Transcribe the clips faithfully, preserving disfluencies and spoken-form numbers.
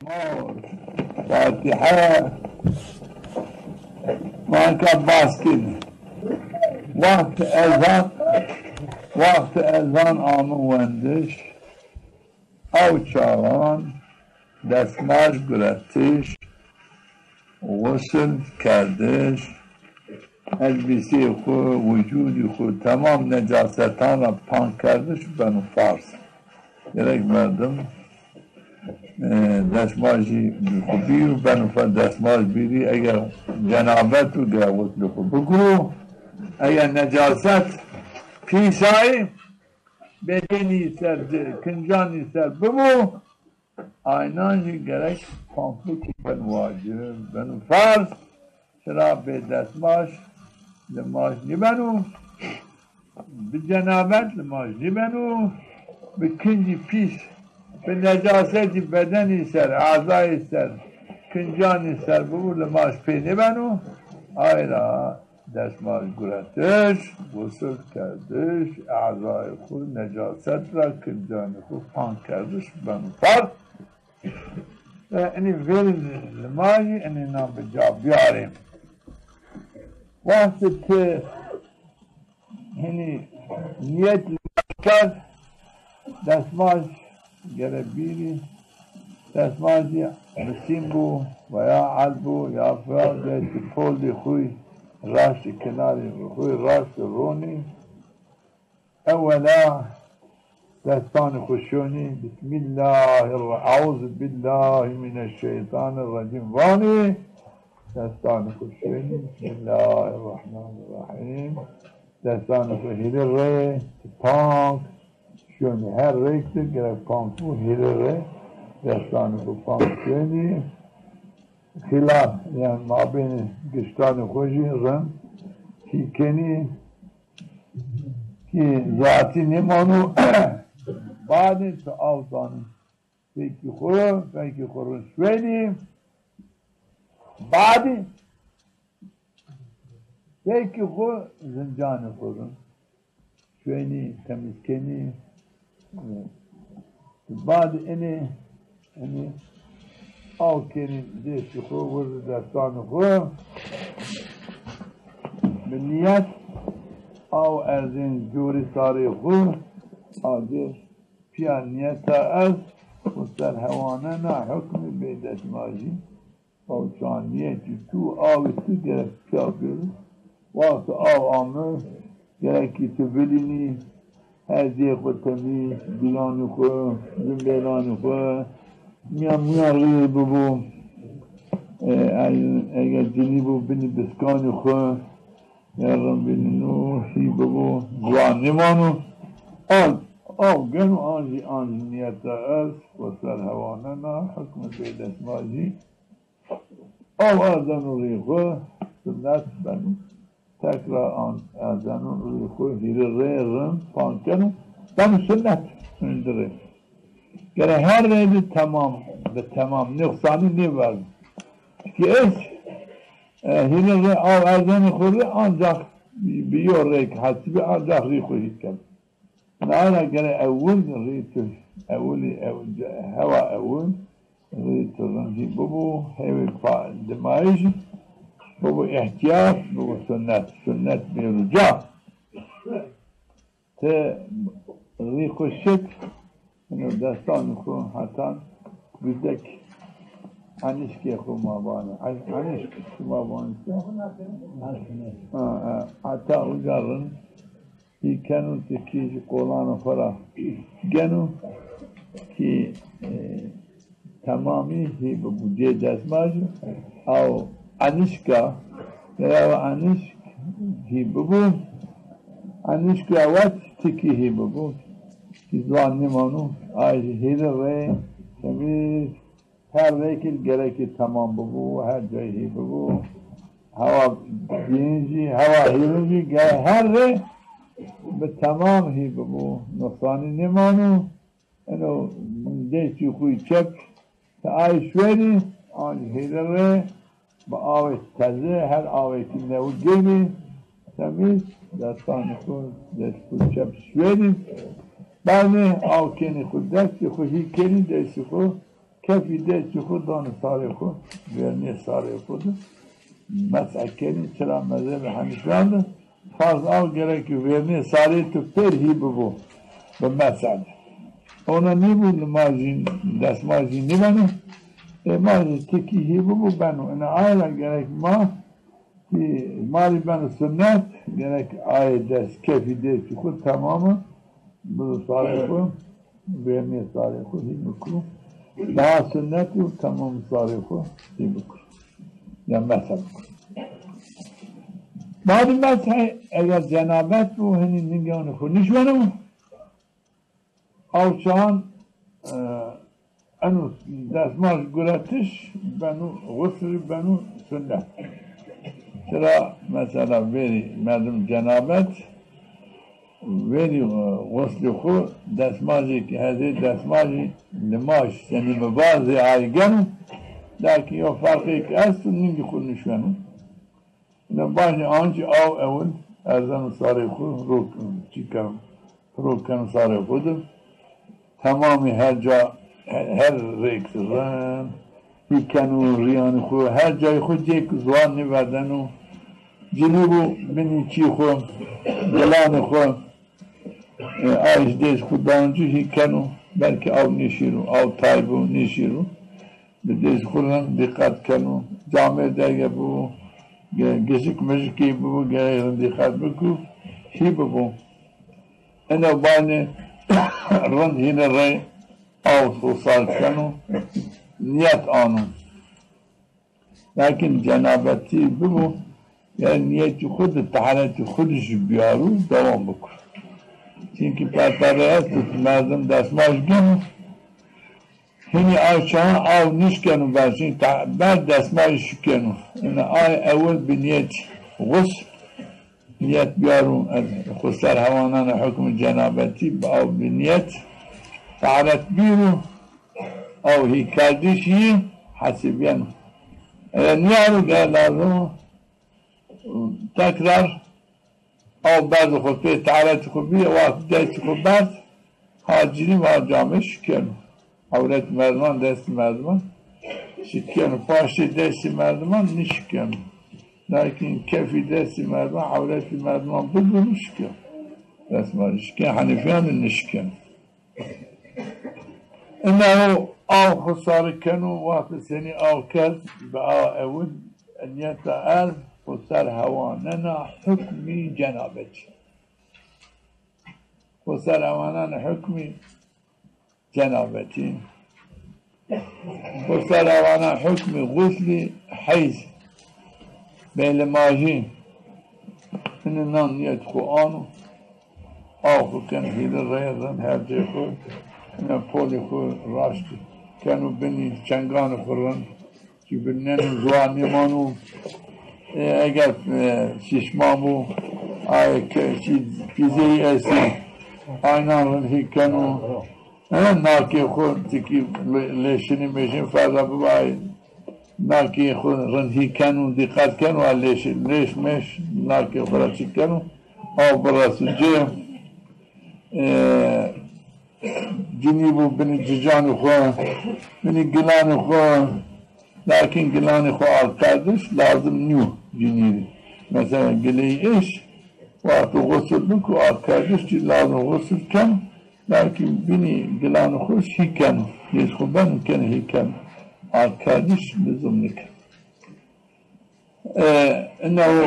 Mor, Fatiha, ma ka baskın. Vaxt ezan, vaxt ezan amı wendiş, aw çağan, desmaj guretiş, ğusıl kerdiş, elbisê xwu, wucûdî xwu, temam necasetan ra pak kerdiş beno farz. Gerek merdim, e, desmajî xwu bîyo, beno fa-, desmaj bîrî, eger cenabet û, gere ğuslê xwu bikiro, eger necaset pîsayî, bedenî ser, kincanî ser bibo, aynan jî gerek panklikî ben wacib, beno farz. Çira bê desmaj limaj nîbeno, bi cenabet limaj nîbeno, bi kincî pîs, bi necasetî bedenî ser, ezayî ser, kincanî ser bibo limaj pê nîbeno. Ay ra desmaj guretiş, gusul kerdiş, ezayê xwu necaset ra, kincanî xwu pak kerdiş beno farz. E, inî verî limajî inî na bi ca biyarê. Wextê ti hinî niyet limaj kerd, desmaj gere bîrî, desmajî misîn bo veya el bo ya filan de ti polî xwî raştî, kinarî xwî raştî ronî. Ewela destanê xwu şonî, Bismillahirrah-, Euzubillahimineşşeytanirracîm vanî, destanê xwu şonî, Bismillahirrahmanirrahim. Destanê xwu hîrê rê, ti pank, şonî her rêk de gerek pank bo, hîrê rê, destanê xwu pank şonî, xîlal, yanî mabênê giştanê xwu jî rind hî kenî, kî zatî nêmano. Badê ti aw danî fekî xwu, fekî xwu rind şuwenî. Badê fekî xwu, zincanê xwu rind şuwenî, temîz kenî. Badê inê, inê aw kenî destî xwu, wirdi destanê xwu. Bi niyet aw erzên corî sarê xwu, acê pîya niyeta ez, xwu ser hewanena hukmê bêdestmajî. Aw çanîye ki tu, awê tu gerek pîya bêro. Wexto aw ame, gerek ki tu vilînî, her cê xwu temîz, dîlanî xwu, zimbêlanî xwu, mîyan mîyan rî bibo. E, e-, eger cinî bo, binî biskanî xwu, ya rind bînî nû, hî bibo, ziwan nêmano. Aw, aw geno an jî, an jî niyeta ez, xwu ser hewanena, hukmê bêdestmajî. Aw erzeno rî xwu, sunet beno. Tekrar an erzeno rî xwu, hîrê rê rind pank keno. Beno sunet, hundirê. Gere her rê bi temam, bi temam, nuqsanî nêverdo. Çiki ez, e, hîrê rê aw erzenê xwu rê ancax bi, bi yo rêk hesibî ancax rî xwu hît keno. Nayra gere ewil rî tu, ewilî ew-, hewa ewil rî tu rind hî bibo, hewê pa-, dimayîş bibo, îhtîyat bibo, sunnet, sunnet bêro ca. Ti rî xwu şik, ino destanê xwu hetan gudek enişkê xwu ma vanê. En-, enişk şima vanê se? Ha, ha. Heta uca rind hî keno, ti kî jî qolanê xwu ra geno kî, e, temamî hî bibo. Cê desmajî aw enişka, veya enişk hî bibo. Enişka wet tikî hî bibo. Kî ziwan nêmano, ay jî hîrê rê temîz. Her rêkî gerekî temam bibo, her cayî hî bibo. Hewa bîn jî, hewa hîrin jî ge-, her rê bi temam hî bibo. Nuqsanî nêmano. Eno destî xwu yî çep ti ay şuwenî, an hîrê rê bi awê teze, her awêkî newi gênî, temîz, destanê xwu, destî xwu çep şuwenî. Bernê aw kenî xwu destî xwu, hî kenî destî xwu Kefî destî xwu danî sarê xwu, vernê sarê xwu de mes'e kenî, çira mezhebê Henîfiyan de farz aw gerek vernê sarê tu pêr hî bibo bi mes'e de. Ona nêbo, limajî, destmajî nêbeno. Ê ma zî tikî hî bibo beno. Ina aye ra gerek ma Ki marî beno sunnet, gerek aye dest, kefî destî xwu temam bido sarê xwu, vernê sarê xwu hî bikiro. Daha sunnet û temam sarê xwu hî bikiro. Ya mes'e bikiro. Badî mes'e eger cenabet bo, hinî ningê onî xwu nişweno. Aw çaxan, e, eno destmaj guretiş beno, xusrî beno sunnet. Çira mesela verî merdim cenabet, verî, e, xuslî xwu destmajêkî hezê destmajî limaj, senî mibazê ay geno, lakin yo ferqêk esto, ningî xwu nişweno. Ina bajê ancî aw ewil erzeno sarê xwu, ro çî keno, ro keno sarê xwu de. Temamî her ca, he-, her rêk rind hî keno, rîyanî xwu, her cayê xwu cêk ziwan nêverdeno. Cinî bo binî çî xwu, gilanê xwu, e, ay ji dês xwu dancî hî keno, belkî aw nêşîro, aw tay bo nêşîro. Bi dês xwu rind dîqet keno. Camêrdege bibo, ge-, gijik mijikê bibo, gerek rind dîqet biko, hî bibo. Eno banê rind hînî rê aw xwu sar keno, nîyet ano. Lakin cenabetî bibo, gerek nîyetî xwu di teharetî xwu di jî biyaro, dewam bikiro. Çimkî perperre esto, merdim destmaj geno, hinî aw çaxan aw nişkeno ber, çimkî te-, ber destmajî şikeno. Ina ay ewil bi nîyetî xusl, nîyet biyaro, ez xwu ser hewananê hukmî cenabetî bi aw bi nîyet teharet bîro, aw hî kerdiş yî hesibîyeno. Eger nîyaro, gerek lazim o tekrar aw berdê xwu pê, teharetê xwu bî, wext destê xwu berd, ha cinî va camê şikeno. Ewretî merdiman, destê merdiman şikeno. Paştê destê merdiman nişikeno. Lakin kefî destê merdiman, ewretî merdiman bigiro, şikeno. Destmajî şikeno, Henîfiyan de nişikeno. Ina o aw xwu sari keno, wextê senî aw kerd, bi aw ewil nîyeta erd xwu ser hewanena hukmî cenabetî. Xwu ser hewanena hukmî cenabetî. Xwu ser hewanena hukmî xuslî heyz. Bêlimajî. Hinî nan nîyet xwu ano. Aw xwu keno hîrê rê rind her cê xwu. Ina polî xwu raşt keno binî, çenganê xwu rind. Çî bineno, ziwan nêmano. E, eger, e, şîşman bo, aye ke çî pîzeyî estê, aynan rind hî keno. E, nakê xwu tikî lê-, lêşinî mêşin ferda bibo, ay nakê xwu rind hî keno, dîqet keno, a lêşi, lêş mêş nakê xwu ra çî keno, aw bireso ci. E, cinî bo binî cicanê xwu, binî gilanê xwu, lakin gilanê xwu alkerdiş lazim nîyo cinî rê. Mesela gileyî eş, wexto xusl biko, alkerdiş zî lazim xusl ken, lakin binî gilanê xwu hî keno. Dês xwu beno kenê hî keno. Alkerdiş luzum nêkeno. E, ina o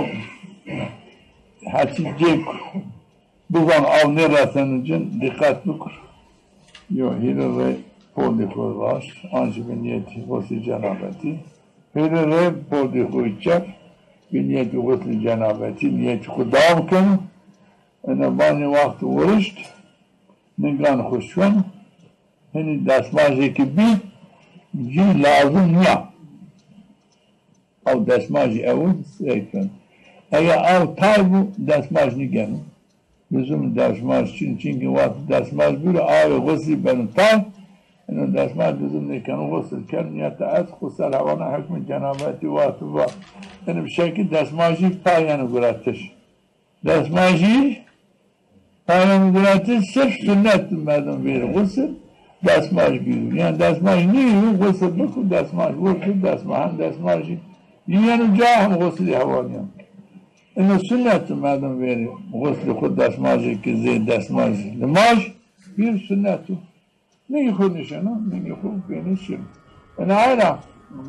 heçî cêk bizan aw nêreseno cin, dîqet bikir. Yo, hîrê rê poldî xwu raşt, ancî bi nîyetî xuslî cenabetî. Hîrê rê poldî xwu çep, bi nîyetî xuslî cenabetî, nîyetî xwu dewam keno. Ina banî wext wurişt, ningan xwu şwen, hinî destmajêkî bî, cî lazim nîya. Aw destmajî ewil sey keno. Eger aw tay bo, destmaj nîgeno. Luzum destmaj çin, çimkî wext destmaj bîro, awê xuslî beno tay. Ino destmaj luzum nêkeno, xusl keno, nîyeta erd xwu ser hewana hukmî cenabetî, wext va. Ino bi şekil destmajî pay yeno guretiş. Destmajî pay yeno guretiş, sirf sunnet merdim vêrî xusl. Destmaj bîyo. Yanî destmaj nîyo, xusl biko, destmaj wurdo, destmaj hem destmajî yeno ca hem xuslî hewa nîyo. Ino sunnet o merdim verî xuslî xwu destmajê ki zê destmaj limaj bîr sunnet o. Ningî xwu nişeno, ningî xwu bênî şin. Ina ayra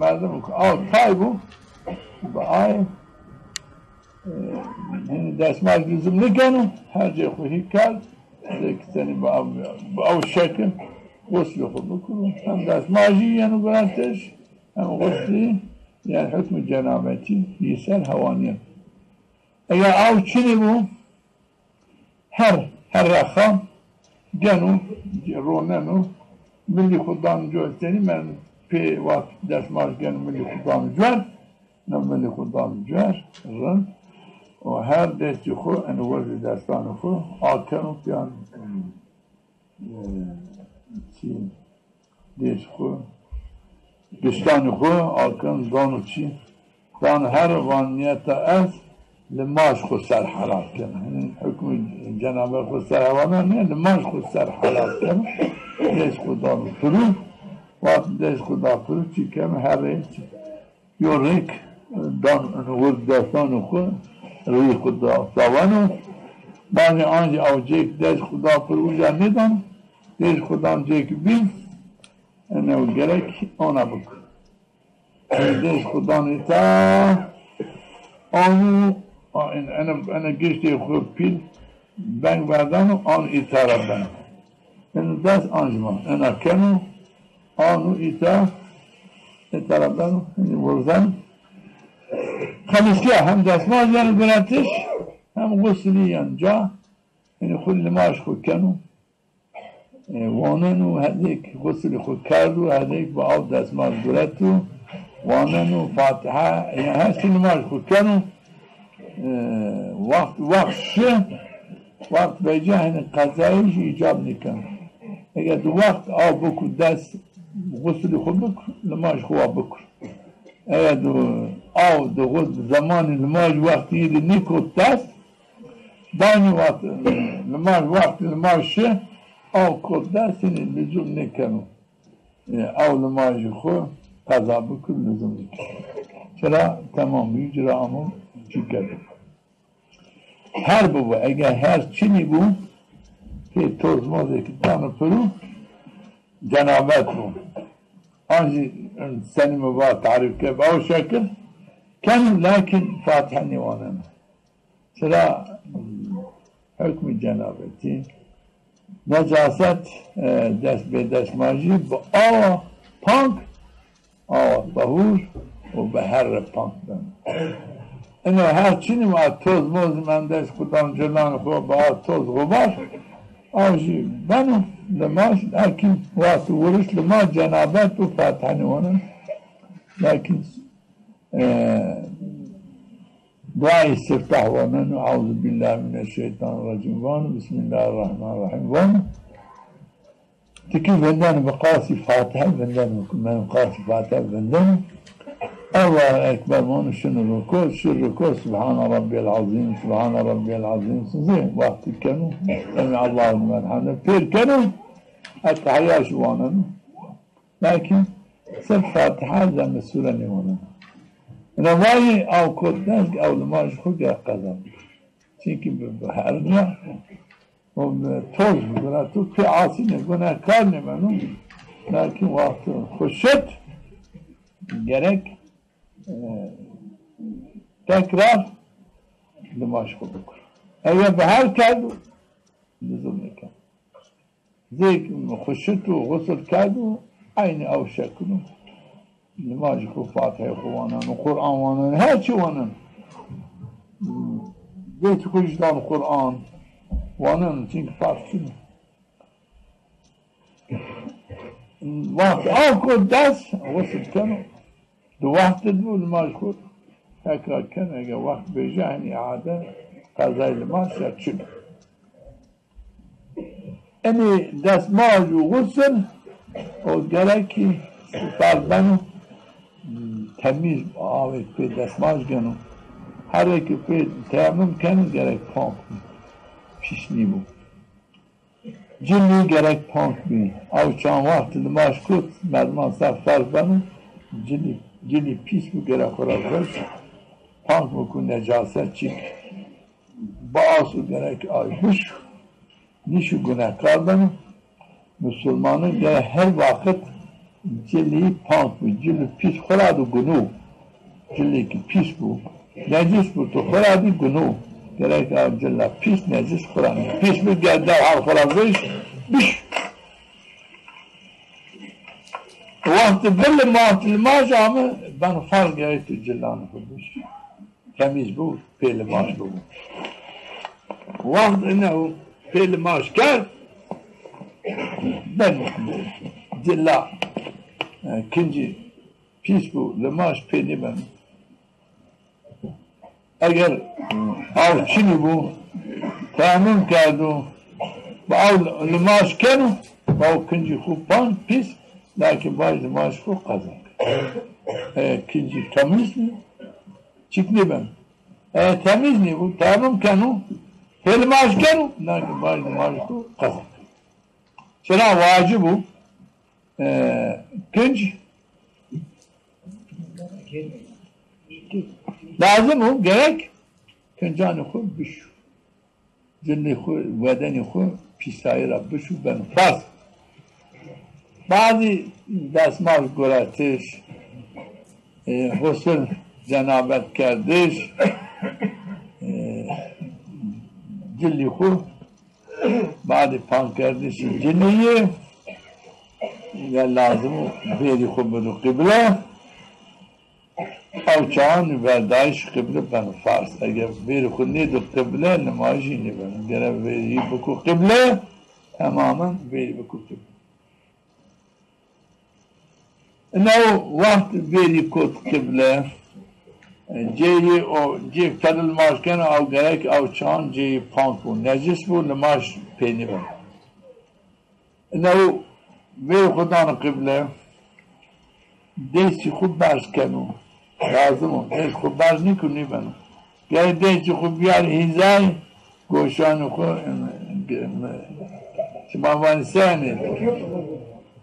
merdim ki aw tay bo, bi ay, e, hinî destmaj luzum nikeno, her cê xwu hî kerd, zê ki senî bi aw, bi aw şekil xuslî xwu bikiro. Hem destmajî yeno guretiş, hem xuslî, yanî hukmî cenabetî yî ser hewa nîyeno. Eger aw çinî bo, her, her rexa geno, roneno, milî xwu dano cuer, senî merdim pê wext destmaj geno milî xwu dano cuer, na milî xwu dano cuer, rind, û her destî xwu eno werzê destanê xwu akeno pîyan, e, çî, dês xwu, giştanî xwu akeno dano çî, dano her, van nîyeta ez limaj xwu ser helal keno. Hinî hukmî cenabet xwu ser hewa nîyo, limaj xwu ser helal keno. Dês xwu dano pirû, wext dês xwu da pirû çî keno, her rê çî. Yo rêk dan, ino wir destanê xwu, rîyê xwu da saweno. Bazê ancî aw cêk dest xwu da pir uca nêdan, dest xwu dan cêk bîn, ene gerek ona bik. Dest xwu dan îta, anu, a, en-, ene, ene giştê xwu pîl, beng verdano, an îta ra beno. Eno dest ancî ma ena keno, anu îta, îta ra beno, hinî wurzen. Xelisîya hem destmaj yeno guretiş, hem xuslî yeno ca, hinî xwu limaj xwu keno. E, waneno, hedêk xuslî xwu kerdo, hedêk bi aw destmaj gureto, waneno, Fatiha, yanî her çî limaj xwu keno. E, wext, wext şi, wext vêca hinî qezayê jî îcab nîkeno. Eger di wext aw bikû dest, xuslî xwu bikû, limaj xwu wa bikû. Eger di aw di xwu zemanê limaj wextî yî di nîkot dest, daîmî wext limaj, wext limaj şi, aw kot dest, hinî luzum nêkeno. E, aw limajî xwu qeza bikir, luzum nêkir. Çira temam bî, cira amo çî kerd. Her bibo, eger her çinî bo, pê toz mozê ki dano pirû, cenabet bo. An jî senî mi va tarîf kerd, aw şekil keno, lakin Fatiha nêwaneno. Çira, hukmî cenabetî, necaset, e, dest bê destmajî bi awa pank, awa tahûr û bi herre pank beno. Ino her çinî ma toz moz mendest xudan cilan xwu bi a toz xubar, aw jî beno limaj, lakin wextî wuriş limaj cenabet û Fatiha nêwaneno. Lakin E, duayê istiftah waneno, Euzubillahimineşşeytanirracîm vano, Bismillahirrahmanirrahîm vano. Tikî vindeno bi qasî Fatiha vindeno, men qasî Fatiha vindeno. Allahu Ekber vano, şino ruku, şi ruku, Subhane Rabbiyel Azîm, Subhane Rabbiyel Azîm, zê wextî keno, Semiallahu limen hamide, pêr keno, Ettehiyat jî waneno. Lakin sirf Fatiha zemmê sûre nêwaneno. Ina vayî aw kot dest, aw limaj xwu gerek qeza bikir. Çimkî bi, bi herca û bi toz bi guratu pê asîne, gunehkar nêbeno. Lakin wexto xwu şit gerek, e, tekrar limaj xwu bikir. Eger bi her kerdo, luzum nêkeno. Zê xwu şit û xusl kerdo, eynî ew şekil o. Nimajê xwu, Fatihê xwu waneno, Quran waneno, her çî waneno. Beytê xwu jî dano Quran waneno, çimkî ferz çin o. Wext aw ko dest, xusl keno. Di wext di bo nimaj xwu tekrar keno, eger wext vêja, henî îade qezayê nimaj ya çin o. Enê destmaj û xusl o gerek kî sifar beno, temîz, awê pê destmaj geno. Herê ki pê teyemmum keno gerek pak bo, pîs nîbo. Cilî gerek pak bî. Ew çand wext limaj kut, merdiman ser ferz beno. Cilî, cilî pîs bû, gerek xo ra vêş. Pak bû ku necaset çîk biaso, gerek ay bişo. Nîşo gunehkar beno. Musulmanan gerek her waqit cilî pak bû. Cilî pîs xo ra dî guno. Cilî ki pîs bû, necis bû, tu xo ra dî guno. Gerek a cila pîs, necis xo ra nî. Pîs bû, gerek dew hal xo ra vêş, biş. Wextî vir limaj, limaj ame, beno ferz gerek tu cilanê xo biş. Temîz bû, pê limaj bû. Wext ine û pê limaj kerd, ben cila, e, kincî pîs bû, limaj pê nêbeno. Eger, e, aw çinî bû, teyemmum kerdo, bi aw limaj keno, aw kincî xo pak, pîs, lakin baj limaj xo qeza keno. E, kincî temîz bî, çîk nêbeno. E, temîz nîbû, teyemmum keno, pê limaj keno, lakin baj limaj xo qeza keno. Çira wacib o, e, kinc lazim o, gerek kincanê xo bişo. Cilê xo, wedenê xo pîsayî ra bişo, beno ferz. Bazî desmal guretiş, e, husul cenabet kerdiş, e, cilî xo badê pankerdişê cilî yê, ya lazim o vêrî xo bido qible. Ew çaxan verdayîş qible beno ferz. Eger vêrî xo nêdo qible, nimajî nêbeno. Gere vêrî biko qible, temamen vêrî biko qible. Ina o wext vêrî kot qible, e, cêyê o, cê ferz limaj keno, ew gerek ew çaxan cêyê pak bo, necis bo, limaj pê nêbeno. Ina o vêrî xo dano qible, destî xo berz keno. Lazim o. Dest xo berz nîko, nêbeno. Gerek destî xo biyarî hîzayê goşanê xo, em, em, şima vanî senî?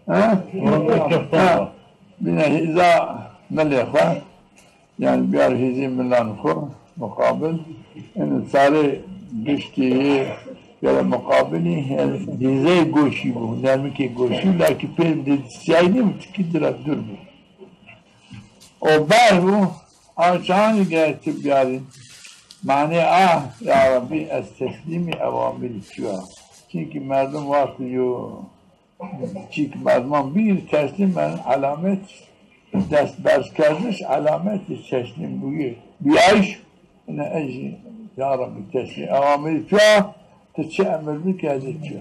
Ha? Ha. Bîne hîza milê xo. Yanî biyar hîzê milan xo muqabil. Eno sarê giştî yê gere muqabilî, yanî hîzeyê goşî bo, nermikê goşî, lakî pê de siyayî nêbo, tikî di ra dûr bo. O berz bo, a çaxanî gere ti biyarî. Manê a, ya Rabbî, ez teslîmî ewamirî tu ya. Çimkî merdim wextî yo çîk merdiman bîr teslîm ben, elamet dest berz kerdiş, elametî teslîm bûyî, bîyayîş. Ine ez jî, ya Rabbî, teslîm ewamirî tu ya, ti çi emir bikerdî tu ya.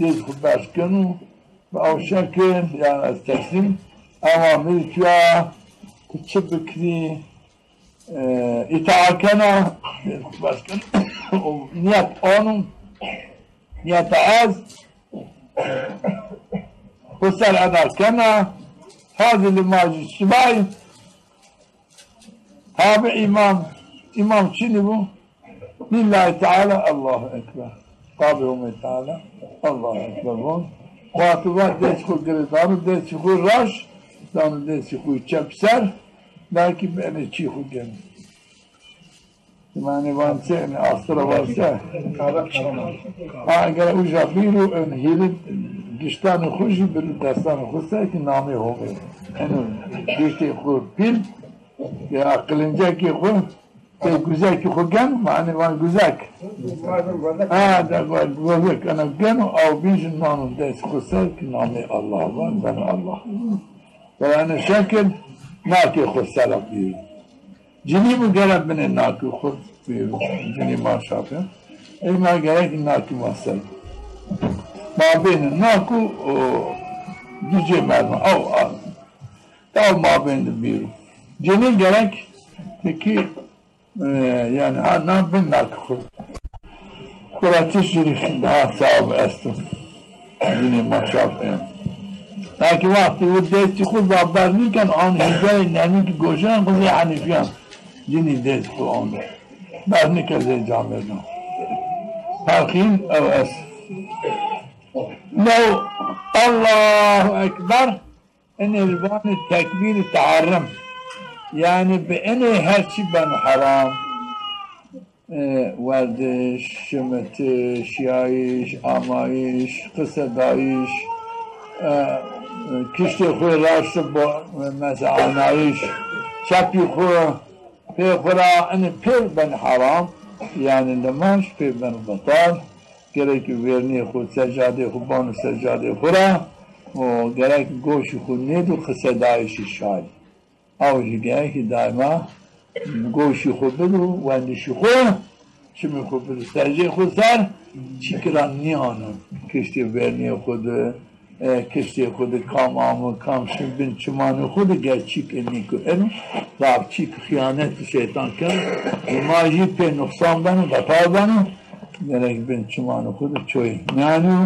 Dêz xo berz keno, bi ew şekil, yanî ez teslîm ewamirî tu ya, ti çi bikirî, e, îtaa kena, dêz xo berz keno, û niyet ano, niyeta ez, xo ser eda kena, fazî limajî şivay, tabi îmam, îmam çinî bo, lîllahî teala, Allahu Ekber. Tabi Homê Teala, Allahu Ekber von. Wextî va dest xo girê dano destî xo raşt, dano destî xo çep ser, belkî benê çî xo geno. Manê van çi, yanî astira van çi? Ha, gere uca bîro, en hîlî giştanê xo jî bîro destanê xo ser ki namê Homê. Eno giştê xo pîl, ya qilincekê xo, pê guzekê xo gen, manê van guzek. Ha, de guzek, eno geno, aw bîjin nano dest xo ser ki namê Allah van, beno Allah. Ve eno şekil nakê xo ser a bîro. Cinî bû gere binê nakî xo bîro, cinî ma şafe. Ey ma gerek nakî ma ser. Mabênê nak û, û dicê merdiman. Aw, aw. Taw mabên de bîro. Cinî gerek tikî, e, yanî ha na bin nakî xo. Xo ra çi şirî daha sewab esto. Cinî ma şafe. Lakin wextî wi destî xo va ber nîken, an hîzayê nermikî goşan xo zey henîfîyan. Cinî dest xo an. Ber nîken zey camêrdan. Ferqîn ew est. New Allahu Ekber, inê vanê tekbîrî teharrim. Yanî bi inê her çî beno heram. E, werdiş, şimitiş, yayîş, amayîş, qisedayîş, e, kiştê xwu raşti bo, mesela anayîş, çepî xwu, pê xwu ra, inê pêr ben heram, yanî limaj pêr ben betal. Gerek vernîyê xwu, secadê xwu bano secadê xwu ra, û gerek goşî xwu nêdo qisedayîşî şarî. Aw jî gerek daîma goşî xwu bido wendişî xwu, çimî xwu bido serjê xwu ser, çîkî ra nîyano. Kiştê vernîyê xwu de, e, kiştê xwu de kam amo, kam şin bin çimanê xwu de ger çîk nîko. Eno, zaf çîk xîyanet şeytan keno. Limajî pê nuqsan beno, betal beno. Gerek bin çimanê xwu de çoyî nîyanîyo.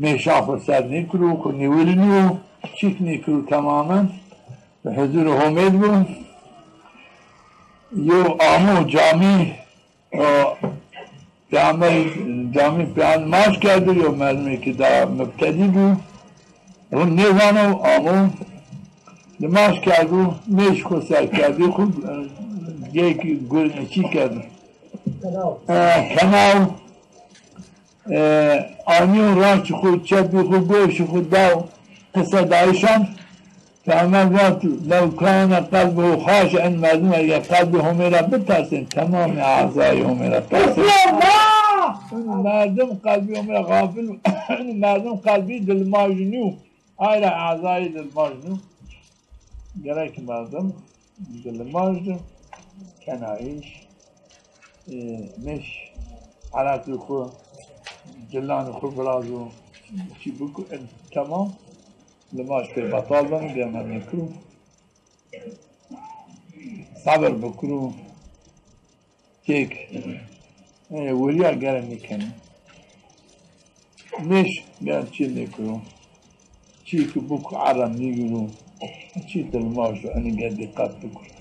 Mêşa xwu ser nîkiro, xwu nîwilînîyo. Çîk nîkiro temamen. Huzurê Homê de bo. Yew amo camî, o, peyamberî camî peyamber nimaj kerdo, yew merdimêkî da mubtedî bû. Hûn nêzano, amo nimaj kerdo, mêş xwu ser kerdî, xwu, e, gêk gur-, çî kerdo. E, kenaw. E, anîyo raştî xwu, çepî xwu, goşî xwu daw qisedayîşan. Peyxamber vat, "Lew kane qelbuhu xaşi'en", merdim eger qelbê Homê ra bitersên, temamê ezayê Homê ra tersên. Merdim qelbê Homê ra xafil, merdim qelbî di limajî nîyo. Ay ra ezayî di limajî nîyo. Gerek merdim di limaj de kenayîş, e, mêş, ereqî xwu, cilanê xwu virazo, çî biko, en temam limaj pê betal beno, gerek nêkiro. Sebir bikiro. Kêk, e, wirîya gere nêkeno. Mêş gere çî nêkiro. Çî ki biko erra nîgiro. Çî di limaj do, enî gere dîqet bikiro.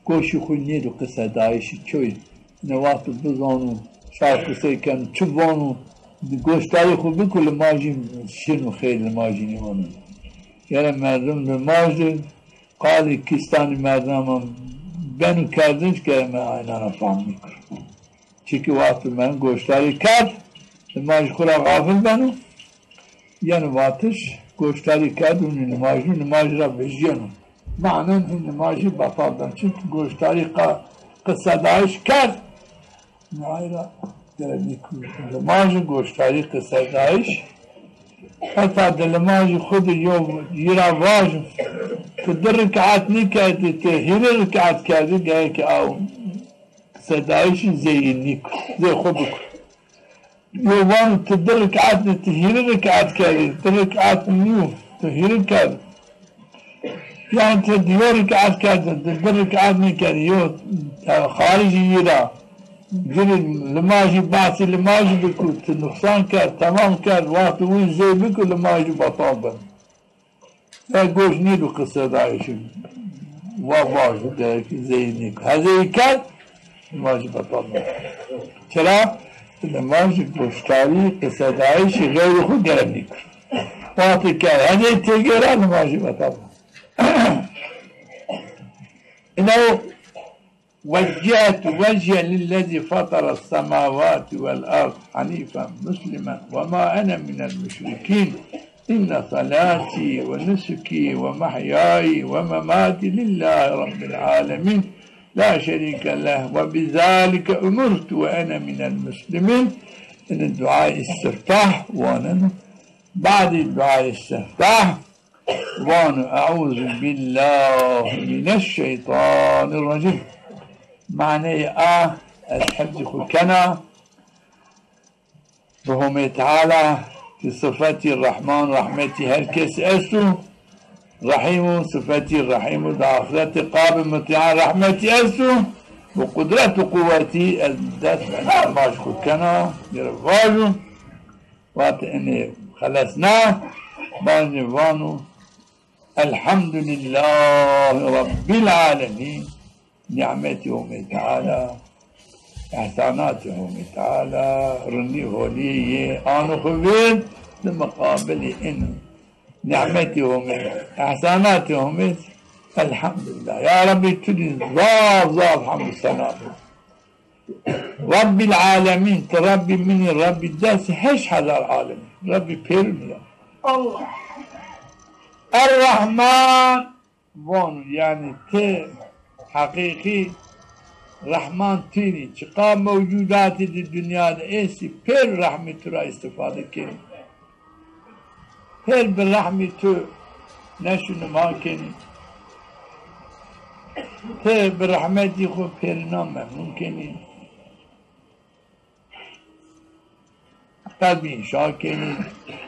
Goşî xwu nêdo qisedayîşî çoyî. Ne wexto bizano, şar qisey keno, çi vano, goşdarî xwu biko, limajî şino xeyr, limajî nîvano. Gere merdim limaj de qalê kîstanî merdiman beno kerdinc ke me aynan ra fehm nîkir. Çiki wexto men goşdarî kerd, limajî xwu ra xafil beno. Yeno vatiş, goşdarî kerd û nî limaj nî, limaj ra vejîyeno. Manen hîn limajî betal beno. Çiki goşdarî qa-, qisedayîş kerd, Nayra, e, limajî goşdarî qisedayîş. Heta di limajî xwu de yew yi ra vajo, ti di rik'at nêkerdî, ti hîrê rik'at kerdî, gerek aw qisedayîşî zey yi nîko, zey xwu biko. Yew vano ti di rik'at de, ti hîrê rik'at kerdî, di rik'at nîyo, ti hîrê kerd. Yanî ti di yo rik'at kerdin, ti di rik'at nêkerdî, yo, e, xaricî yi ra. Girî limajî, behsî limajî biko, ti nuqsan kerd, temam kerd, wextê wî zey biko, limajî betal beno. E, goş nêdo qisedayîşî. Wa vajo, gerek zey nîko. Hezê yi kerd, limajî betal beno. Çira? Limajî goşdarî, qisedayîşî xeyrê xwu gere nîkir. Wextê ke hezê têgêra, limajî betal beno. Îna yo, "Weccehtu wecye lillezî fatara semawati wel ard hanîfen muslimen we ma ene minel muşrikîn. Înne salâtî we nusukî we mehyayî we memâtî lillâhi rabbil âlemîn. La şerîke leh we bizâlike umirtu we ene minel muslimîn." Ini duayê îstiftah waneno. Badê duayê îstiftah vano, "Euzu billahî mineşşeytanîrrecîm." Maneyê a, ez hifzî xwu kena. Bi Homê Teala, ki sifetî Rehman, rehmetî her kes esto, Rehîm o, sifetî Rehîm o, di axretî qabê mutîan rehmetî esto, bi qudret û quwetî ez dest limaj xwu kena, gere vajo, wextê inê xelesna, bacê vano, "Elhamdulîllahî Rabbîl alemîn." Nîmetî Homê Teala, Ehsanatê Homê Teala, rindî holî yê ano xo vêrd, di miqabilê in nîmetê Homê, ehsanatê Homê, elhamdulillah. Ya Rebbî, tu dî zaf zaf hemd û sena bo. Rebbîl alemîn, ti Rebbî min î, Rebbî des heşt hezar alemî, Rebbî pêrin ya. Allah. Er-Rehman, vano, yanî ti heqîqî Rehman tînî, çiqa mewcudatî di dinya de estî, pêr rehmî tu ra îstîfade kenî. Pêr bi rehmî tu neşû nima kenî. Ti bi rehmetî xwu pêrînan memnûn kenî. Qelbî înşa kenî,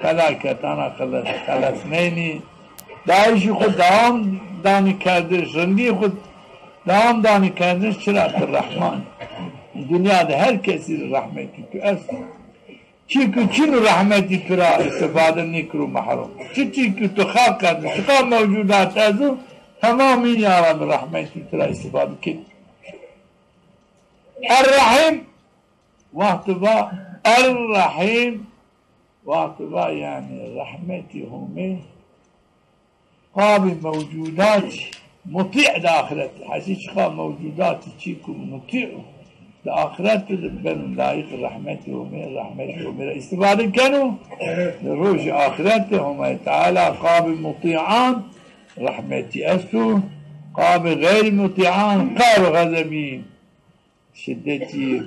felaketan ra xeles-, xelesnenî. Dayîşî xwu dewam danî kerdiş, rindî xwu dewam danî kerdiş, çira ti Rehman î. Dinya de her kesî rê rehmetî tu esto. Çî ku çin û rehmetî tu ra îstîfade nêkiro mehrum. Çi çî ku tu xelq kerdo, çiqa mewcudat ezo, temamîn ya Rebbî rehmetî tu ra îstîfade kenî. Er-Rehîm, wextî va Er-Rehîm, wextî va yanî rehmetî Homê qabî mewcudatî mutî di axretî. Hesî çiqa mewcudatî çî ku mutî o, di axretî de beno layîq rehmetî Homê, rehmetî Homê ra îstîfade keno. Di rojê axretî Homay Teala qabî mutîan rehmetî esto, qabî xeyrî mutîan qehr û xezebî, şidetî,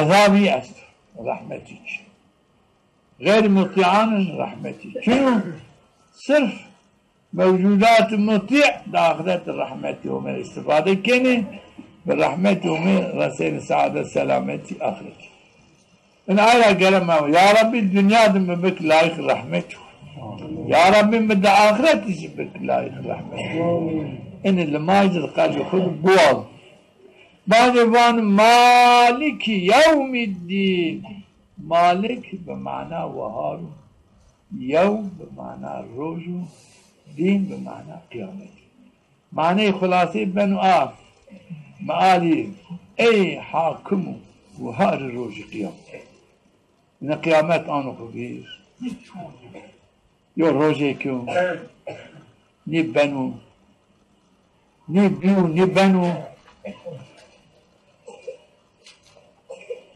ezabî esto, rehmetî çin. Xeyrî mutîanî rehmetî çin o. Sirf mewcudatî mutî di axretî rehmetî Homê îstîfade kenî, bi rehmetî Homê resenî seadet selametî axretî. Ina ay ra gere ma, ya Rebbî, dinya de mi bik layîq rehmetî xwu. Ya Rebbî, mi di axretî zî bik layîq rehmetî xwu. Inî limaj di qelbê xwu de biwaz. Badê van Maliki yewmîddîn. Malik bi mana wahar o, yewm bi mana roj o, dîn bi mana qiyamet. Maneyê xulasê beno a, mealî, ey hakim û wiharî rojê qiyamet. Ina qiyamet ano xo vîr. Yo rojêk o, nê beno, nê bîyo, nê beno.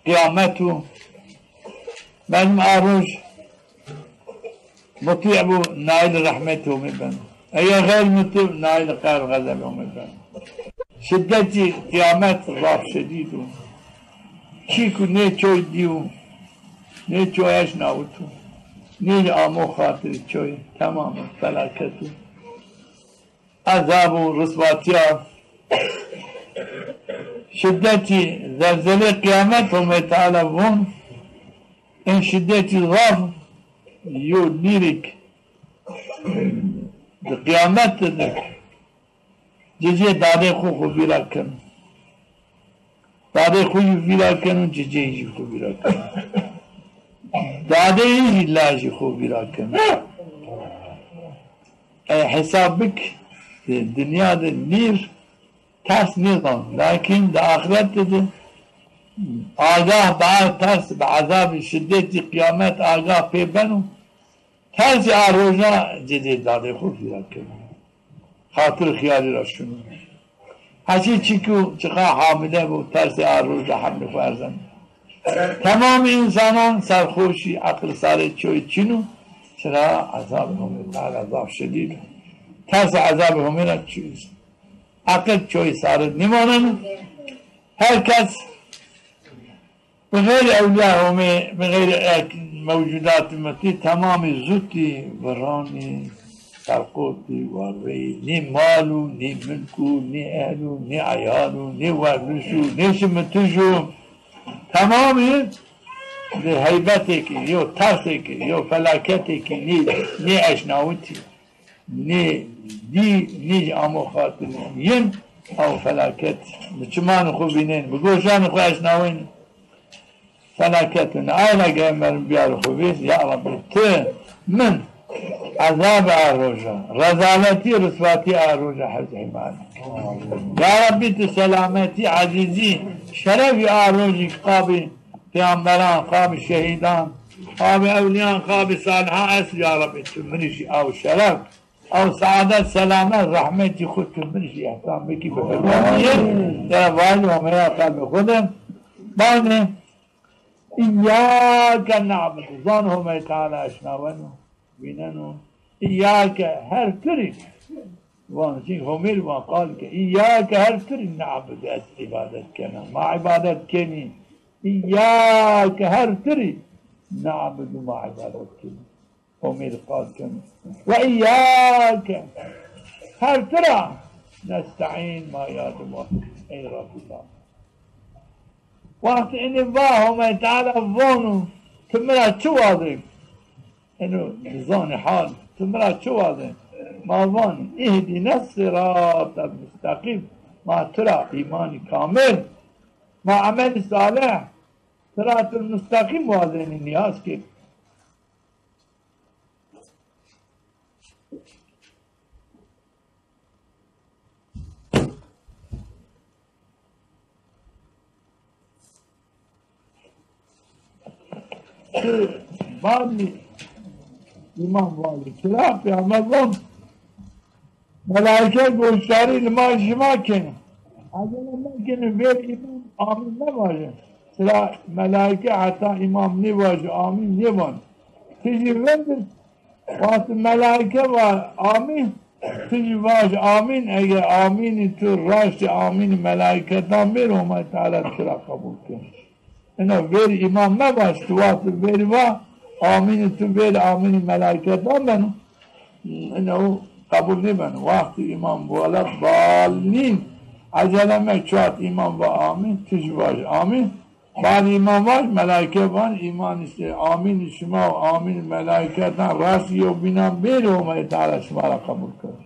Qiyamet o. Merdim a roj mutî bo, naîl rehmetê Homê beno. Eger xeyr mutî bo, naîl qehr û xezebê Homê beno. Şidetî qiyamet zaf şedîd o. Çî ku nê çoy dîyo, nê çoy eşnawito, nê amo xatirê çoy, temam o, felaket o. Ezab û riswatîya, şidetî zelzelê qiyamet, Homê Teala von, in şidetî zaf yo nîrik di qiyamet de cicê dadê xwu xwu vîra keno. Dadê xwu yî vîra keno, cicê yî jî xwu vîra keno. Dadê yî jî lajê xwu vîra keno. E, hesab bik, e, dinya de nîr ters nêzan. Lakin di axret de, de agah bi ters, bi ezabê şidetî qiyamet agah pê beno. Tersê a roja cicê dadê xwu vîra keno. Xatir xiyalî ra şino. Hesî çî ku çiqa hamile bo, tersê a roja hemlê xwu erzeno. Temamê însanan serxoşî, eqil sarê çoy çin o. Çira ezabê Homê Teala zaf şedîd o. Tersê ezabê Homê ra çi-, eqil çoy sare nêmaneno. Her kes bi xeyrê ewlîya Homê, bi xeyrê ek-, mewcudatî mutî temamî zutî, viranî, serqotî, warreyî, nê mal o, nê milk o, nê ehl o, nê eyal o, nê werdiş o, nê şimitiş o. Temamî di heybetêkî, yo tersêkî, yo felaketêkî nê, nê eşnawitî. Nê dî, nê jî amo xatirê yin, ew felaket bi çimanê xwu vînên, bi goşanê xwu eşnawên. Felaket û neayla gere merdim biyarê xwu vîr, ya Rebbî, ti min Ezabê a roja, rezaletî, riswatî a roja hewz hîmane. Ya Rabbî, tu selametî, ezîzî, şerefî a rojî qabî peyamberan, qabî şehîdan, qabî ewlîyan, qabî salihan est, ya Rabbî, tu mi rî jî ew şeref, ew seadet, selamet, rehmetî xwu tu mi rî jî îhsan bikî, bi hurmetî yê. Te vajî Homê ya qelbê xwu de. Banê, Îyyâke na'budu. Zan Homey Teala eşnaweno, vîneno. Îyyâke, her tu rî. Van, çin Homê rî van qal ke, Îyyâke, her tu rî, na'budu, ez îbadet kena. Ma îbadet kenî. Îyyâke, her tu rî, na'budu, ma îbadet kenî. Homê rî qal keno. Ve îyyâke, her tu ra, nesta'în, ma yardim wazenî. Ey Rabbî ma. Wext inî va Homay Teala vano, ti mi ra çi wazê? Eno bizanê hal, ti mi ra çi wazê? Ma vanî, ihdine siratel musteqîm. Ma tu ra îmanî kamil, ma emelî salih, siratel musteqîm wazenî, nîyaz kê. Ti badî îmam vajî. Çira? Peyxamber van, melaîke goşdarî limaj şima kenî. Acele mekenî, vêr îmam amîn mevaje. Çira? Melaîke heta îmam nêvajo, amîn nêvan. Ti jî vindî. Wextî melaîke va amîn, ti jî vaj amîn. Eger amînî tu raştî amînî melaîketan bêro, Homay Teala tu ra qebul keno. Ino vêr îmam mevaj, tu wextî vêrî va amînî tu vêr amînî melaîketan beno. Ino qebul nêbeno. Wextî îmam wela dalîn, ecele mek, çiwaxt îmam va amîn, tu jî vaj amîn. Badî îmam vaj, melaîke van, îman îşte, amînî şima û amînî melaîketan rastî yewbînan bêrî, Homay Teala şima ra qebul keno.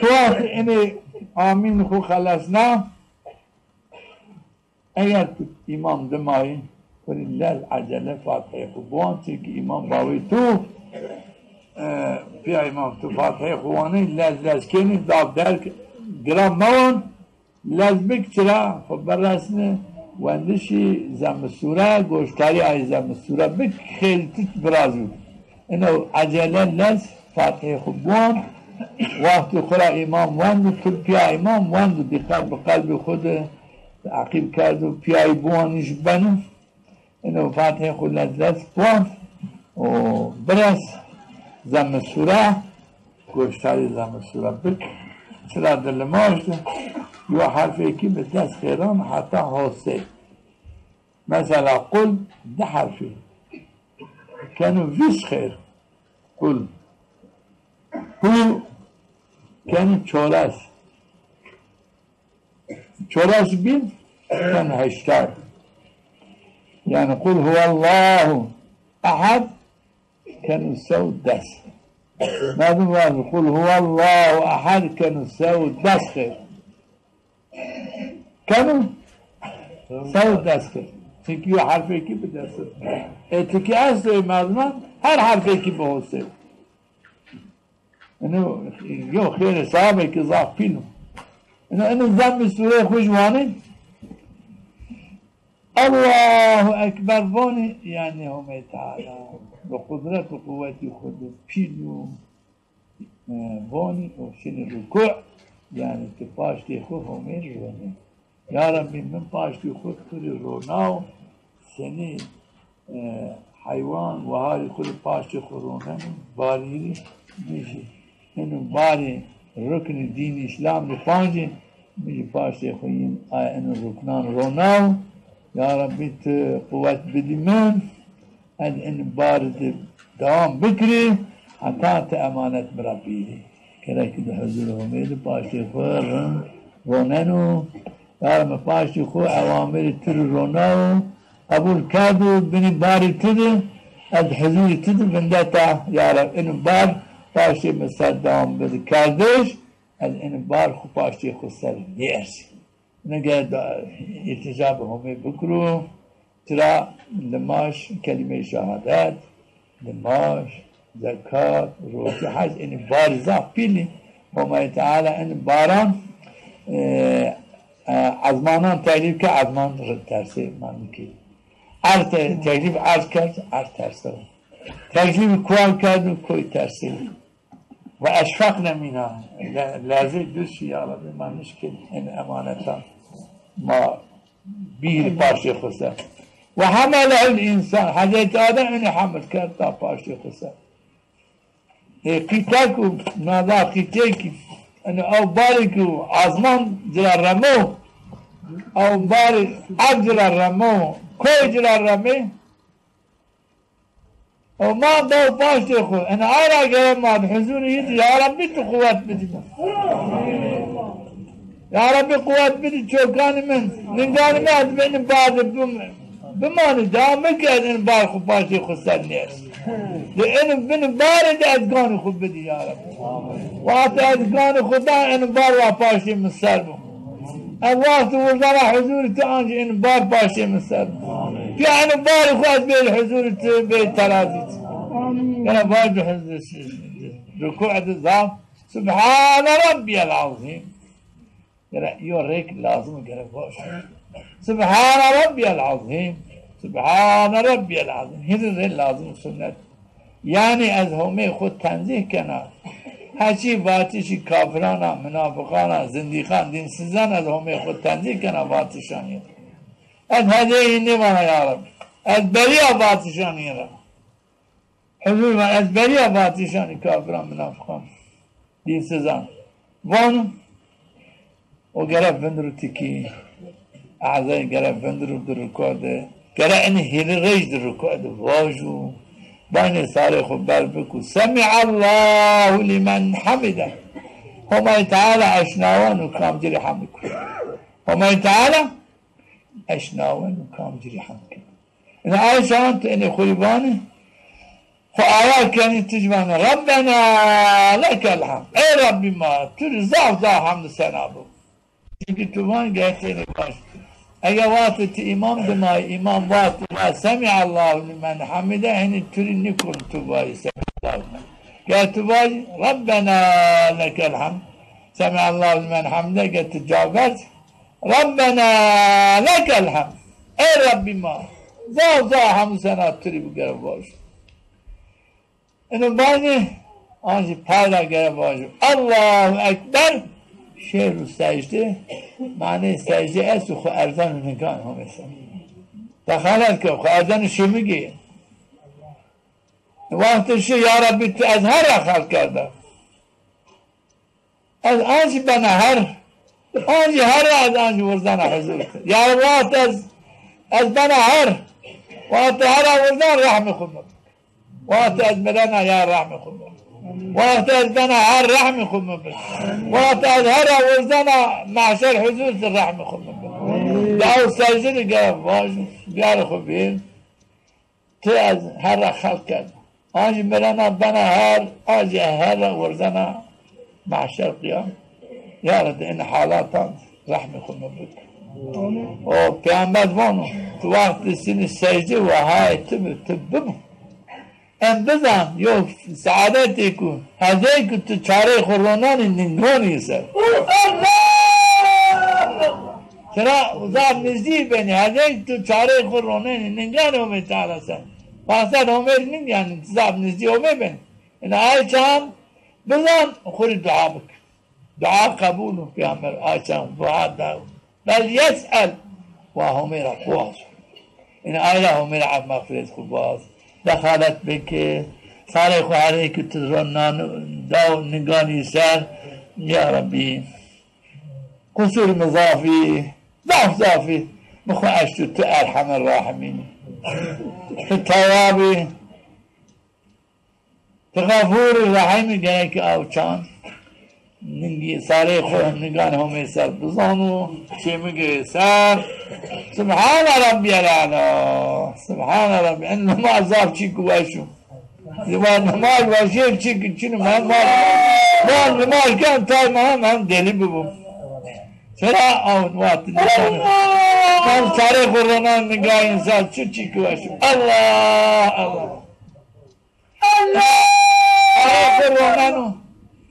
Tu wextî inê amîn xwu xelesna, eger tu îmam dimayî, xwu rî lez ecele Fatihê xwu biwan, çimkî îmam bawê tu, e, pîya îmam tu Fatihê xwu wanê, lez lez kenî, zaf derg giran mewan, lez bik. Çira? Xwu biresni wendişî Zemmî Sûre, goşdarî ay Zemmî Sûre bik, xêrî tu virazû. Ino ecele lez Fatihê xwu biwan, wextî xwu ra îmam wendo, tu pîya îmam wendo, dîqet bi qelbê xwu de teqîb kerdo, pîyayî biwanî jî beno. Ino Fatihê xwu lez lez biwan û bires Zemmî Sûre, goşdarî Zemmî Sûre bik. Çira? Di limaj de yo herfêkî bi des xêran heta hosê. Mesela qul di herfî, keno vîst xêr. Qul. Hu keno çores. Çores bîn keno heştay. Yanî Qul huwallahu ehad keno se û des. Merdim vajî Qul huwallahu ehad keno se û des xêr. Keno se û des xêr. Çimkî yo herfêkî bi des. E, tikî esto ê merdiman, her herfêkî bi hosê. Ino yo xêrê sewabêkî zaf pîl o. Ino, ino Zemmî Sûreyê xwu jî wanê. Allahu Ekber vanê, yanî Homê Teala bi qudret û quwetî xwu de pîl o, e, vanê û şinê rukû, yanî ti paştê xwu Homê rî ronê. Ya Rebbî, min paştî xwu tu rî ronaw, senî e, heywan, wiharî xwu rê paştê xwu roneno, barî rî mi jî ino barê ruknî dînî Îslam rî pancê, mi jî paştê xwu yin aya ino ruknan ronaw. Ya Rebbî, ti quwet bidî min, ez in bar di dewam bikirî, heta ti emanet mi ra bîrî. Gerek di huzurê Homê di paştê xwu rind roneno. Ya Rebbî, mi paştê xwu ewamirê tu rî ronawo, qebul kerdo, binî barê tu di, ez huzurê tu di vindeta. Ya Rebbî, in bar paştê mi ser dewam bidi kerdiş, ez in bar xwu paştê xwu ser nêersî. Nige da îltîca bi Homê bikiro, tira limaj, kelîmeyê şehadet, limaj, zekat, rocî, hec, enî barî zaf pîlî. Homayî Teala enî baran, e, e, ezmanan teklîf ke, ezman ri tersê manî ki. Erd te-, teklîf erd kerd, erd tersê. Teklîf kuwan kerd û koy tersê. Ve eşfeqne mîna. Le-, lezê duz şî, ya Rebbî, ma nişkin in emanetan. Ma bîr paştê xo ser. Ve hamalehul însan. Hezretî Adem enî hemil kerd da paştê xo ser. Ê qîtek û nada qîtêkî, enî ew barî ku azman ci ra remo, ew barî erd ci ra remo, koy ci ra remê, o ma dew paştê xo. Enî ay ra gere ma di huzurî yî di, ya Rebbî, tu quwet bidî ma. Ya Rebbî, quwet bidî çokanî min. Ninganî mi ez bênî bar de bim-, bimanî, dewam bike, ez in bar xo paştê xo ser nês. Di in bini barê de ez ganî xo bidî, ya Rebbî. Wextê ez ganî xo da, in bar wa paştê min ser bo. Ez wextê wirdana huzurî tu ancî in bar paştê min ser bo. Pîya in barê xo ez bêrî huzurî tu, bêrî terazî tu. Gere vaj di huzurî tu. Rukû de zaf. Subhane Rabbiyel Azîm. Gere yo rêk lazim o, gere vaj. Subhane Rabbiyel Azîm. Subhane Rabbiyel Azîm. Hîrê rê lazim, sunnet. Yanî ez Homê xo tenzîh kena. Heçî vatişî kafiran a, minafiqan a, zindîqan, dînsizan, ez Homê xo tenzîh kena vatişan yê. Ez hedê yî nêvana ya Reb. Ez berîya vatişan yê ra. Huzur va, ez berîya vatişanî kafiran, minafiqan, dînsizan. Vano, o gere vindiro tikî, ezayî gere vindiro di rukû de, gere enî hîrê rêj di rukû de vajo, baynê sarê xo ber biko, Semîallahu lîmen hamîde. Homayî Teala eşnaweno kamcî rê hemd ko. Homayî Teala eşnaweno kamcî rê hemd ko. Ina ay çaxan tu enê xo rê vanî, xo aya kenî, tu jî vanî, Rabbena lekel hamd. Ey Rabbî ma, tu rê zaf zaf hemd û sena bo. Çimkî tu van gerçeğine baş. Eger wextê tu îmam dimayî, îmam wextê va Semîallahu lîmen hamîde, henî tu rê nîkon tu vayî Semîallahu lîmen. Ger tu vayî Rabbena lekel hamd, Semîallahu lîmen hamîde, ger tu ca ver, Rabbena lekel hamd. Ey Rabbî ma, zaf zaf hemd û sena tu rê bo, gere vajo. Ino vanê, ancî pay ra gere vajo. Allahu Ekber, şêro secde, manê secde esto, xo erzeno ningan Homê ser. Dexalet ke, xo erzeno şêmigê. Wextê şî, ya Rebbî, tu ez her ra xelq kerda. Ez ancî bena her. Ancî her ra ez ancî wirzena huzur tu. Ya wext ez, ez bena her. Wextê her ra wirzena rehmê xo mi bik. Wextê ez mirena ya rehmê xo mi bik. Wextê ez bena her rehmê xo mi bik. Wextê ez her ra wirzena mehşer huzur tu rehmê xo mi bik. Ya ew secde de gere vajo, biyarê xo bîn. Ti ez her ra xelq kerd. Ancî mirena bena her, ancî her ra wirzena mehşer qiyam. Ya Rebbî, in halatan rehmê xo mi bik. O peyamber vano, tu wextê sinî secde wa hayê ti bi, ti bibo. Em bizan, yo seadetê ku, hezê ku tu çarê xo ronanî ninganî ser. Çira zaf nizdî benî, hezê ku tu çarê xo ronenî ninganî Homê Teala ser. Maqsed Homê rê ning, yanî zaf nizdî Homê benî. Ina ay çaxan bizan, xo rê dua bik. Dua qebul o, peyamber ay çaxan dua da. Bel yes'el, wa Homê ra biwazo. Ina ay ra Homê ra ef mexfîret xo biwaz. Dexalet bike, sarê xo herê ki tu ronan daw ninganî ser, ya Rebbî. Qusur mi zaf î, zaf zaf î. Mi xo eşto, tu Erhemer Rahimîn î. Tu Tewwab î. Ti Xefûr Rehîm î, gerek aw çaxan ningî sarê xo ningan Homê ser bizano, çêmigê ser. Subhane Rabbiyel Ela. Subhane Rabbî. En nimaj zaf çîk weş o. Zî va nimaj weşê çîk çin o. Ma, ma, ma nimaj ken tay ma hem, hem delî bibo. Sera aw wextî nîşan. Ma sarê xo ronan ningan ser, çi çîk weş o. Allah, Allah. Aye xo roneno.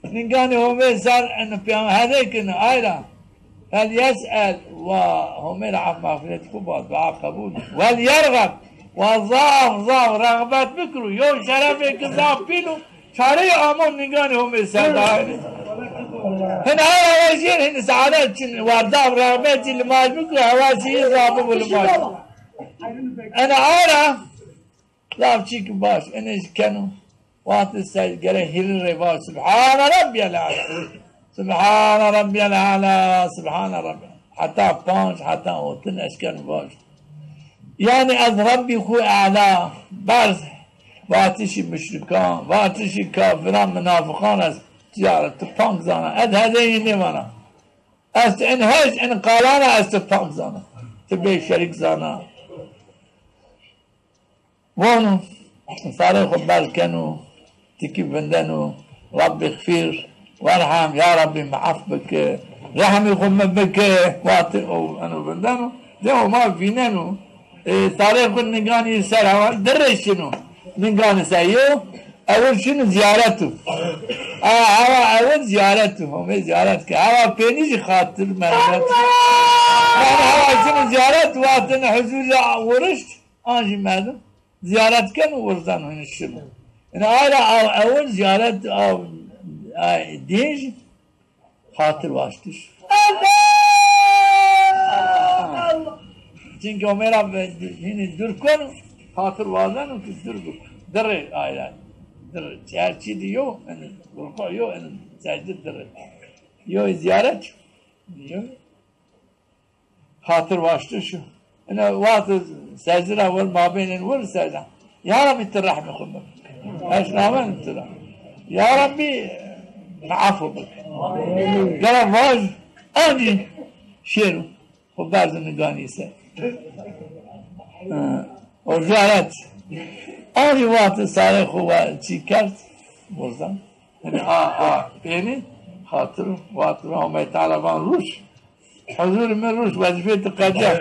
Ninganê Homê ser eno peyam hede keno, ay ra. Fel yes'el, wa Homê ra ef mexfîret xo ba, dua qebul. Wel yergeb, wa zaf zaf rexbet bikiro. Yo şerefê ki zaf pîl o, çareyê amon ninganê Homê ser de. Hin ay ra wejîyen, hin seadet çin, wa zaf rexbetî limaj bikiro, hewasî zaf bibo limaj. Ena ay ra Zaf çîk baş, enê jî keno. Wextê ser gere hîrî rê vaj, Subhane Rabbiyel Ala. Subhane Rabbiyel Ala, Subhane Rabbi. Heta panc, heta otin eşkeno vaj. Yanî ez Rabbî xwu Ela, berz vatişî muşrikan, vatişî kafiran, munafiqan ez, tîya ra ti pank zana. Ez hedeyî nêvana. Ez ti en hej, en qalana ez ti pank zana. Ti bê şerîk zana. Vano, sarê xo berz keno, tikî vindeno, Rabbî xfîr, werhem, ya Rabbî mi ef bike, rehmî xo mi bike, wate o eno vindeno, de Homa vîneno, e, sarê xo ninganî ser hewa, di rê şino, ninganî ser yo, ewil şino zîyaret o. A, hewa ewil zîyaret o, Homê zîyaret ke. Hewa pênî jî xatir mermet. Yanî hewa şino zîyaret, wate ne huzur ya wurişt, An jî merdim zîyaret keno, wirzeno, hînî şino. Ina ay ra a ewil zîyaret a, a, dîn jî xatir waştiş. Çimkî Homê ra ve-, hînî dur keno, xatir wazeno ki dur bik. Di rê ay ra. Di rê. Her çî di yo, eno, ruku yo, eno, secde di rê. Yo zîyaret, yo Xatir waştiş o. Ina wextê secde ra wir, mabênên wir secde. Ya Rabbî ti rehmê xwu mi bik. Eşnaweno ti ra. Ya Rabbî mi efo bik. Gere vaj, ancî şêro. Xwu berdo ninganî ser. O zîyaret. Ancî wextê sarê xwu wa çî kerd, wirzan. Yanî a, a, pênî xatir wextê Homay Teala van rûş. Huzurê mi rûş, wezîfeyê ti qedîya.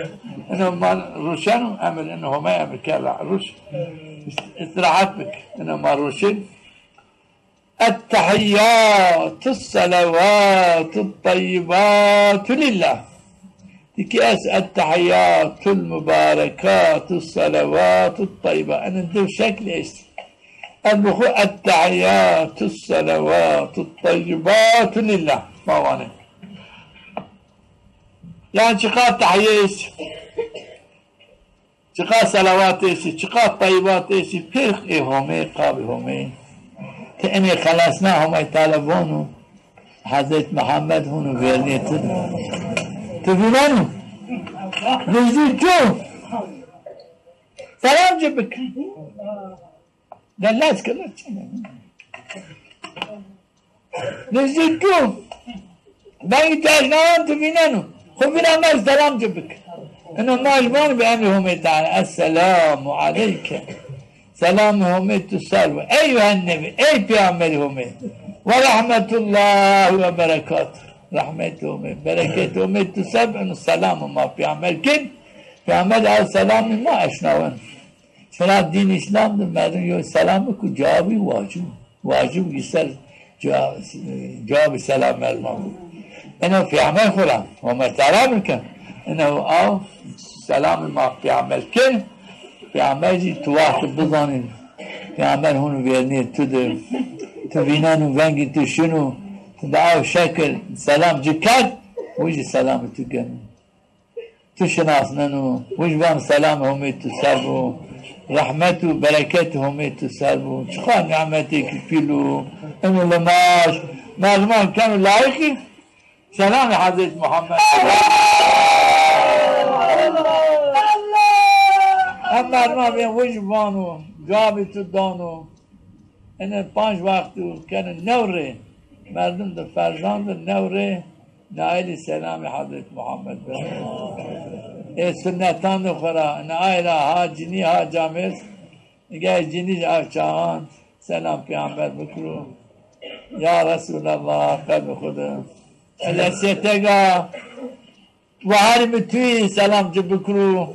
Ino ma rûşeno, emir, ino Homay emir kerda, rûş. Îst-, îstîrahet bik. Ino ma rûşên. Ettehiyyatu sselawatu ttayibatu lillah. Dikî est ettehiyyatul mubarekatu sselawatu ttayyiba. Ino diw şekl est. Ez bi xwu ettehiyyatu sselawatu ttayibatu lillah ma vanê. Yanî çiqa tehiyye est, çiqa selawat est, çiqa tayyibat est, pêr ê Homê, qabê Homê. Ti enê xelesna, Homay Teala vano, Hezret Muhammed hûn û vernê tu de. Tu vîneno? Nizdî tu. Selam ci bik. Dellas kena. Nizdî tu. Bengî ti eşnawan tu vîneno. Xwu vîra mer selam ci bik. Ino ma ji van bi emrê Homê Teala. Esselamu aleyke. Selamê Homê tu ser bi. Eyyuhen nebî. Ey peyamberê Homê. Ve rahmetullahi ve berekatuh. Rehmetê Homê. Bereketê Homê tu ser bi. Ino selamê ma peyamber kin. Peyamber ew selamê ma eşnawen. Sera dîn Îslam de merdim yo selam biku, cewabî wacib. Wacib ki ser cewa-, cewabî selam merdiman bu. Eno peyamber xwu ra, Homay Teala bike. Eno aw selamê ma peyamber ke, peyamber jî tu wextî bizanîn. Peyamber hûn vernê tu de, tu vîneno vengî tu şino, tu bi aw şekil selam ci kerd, wi jî selamê tu geno. Tu şinasneno, wij van selamê Homê tu ser bo, rehmet û bereketê Homê tu ser bo. Çiqa nîmetêkî pîl o. Ino limaj, merdiman keno layîqî selamê Hezret Muhammed. Em merdiman bên wij vano, cewabê tu dano. Ene panc wextî û kene new rê, merdim de ferzan de new rê nailî selamê Hezret Muhammed be. Ê sunnetan de xwu ra, ene ay ra ha cinî ha camêrd, ege cinî jî ev çaxan selam peyamber bikiro. Ya Resûlallah, qebê xwu de. Ele sêtega Weharî mi tuyî selam ci bikiro,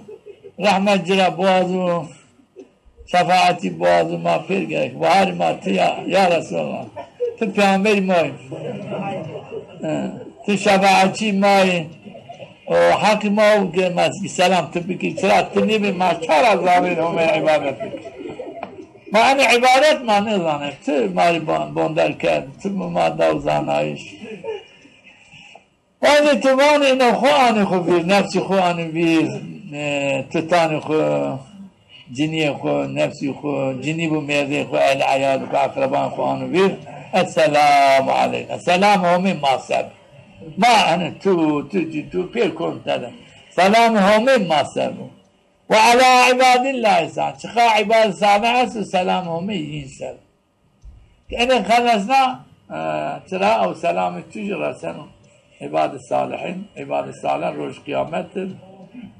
rehmet ci ra biwazo. Şefaetî biwazî ma pêr gerek. Baharî ma ti ya, ya Resulallah. Ti peyamberî ma yî. E, ti şefaetçî ma yî. O heqî ma o ke ma selam ti bikî. Çira ti nîbî ma çara zanên Homey îbadet bikî. Ma enê îbadet ma nêzanê. Ti ma rê ban-, bonder kerd. Ti ma daw zanayîş. Ewzê ti vanê ino xwu anê xwu vîr, nefsî xwu anê vîr, e, ti tanê xwu, cinîyê xwu, nefsî xwu, cinîb û mêrdê xwu, ehlî eyalî xwu, eqreban xwu anê vîr. Esselamu aleyna. Selamê Homê ma ser. Ma ene tu, tu, tu, tu pê kon tede. Selamê Homê ma ser bo. Ve ala îbadîllahî salih. Çiqa îbad salih esto selamê Homê yîn ser. Enê xelesna, e, tira ew selamê tu jî reseno. Îbadê salihîn, îbadê salih roj qîyamet de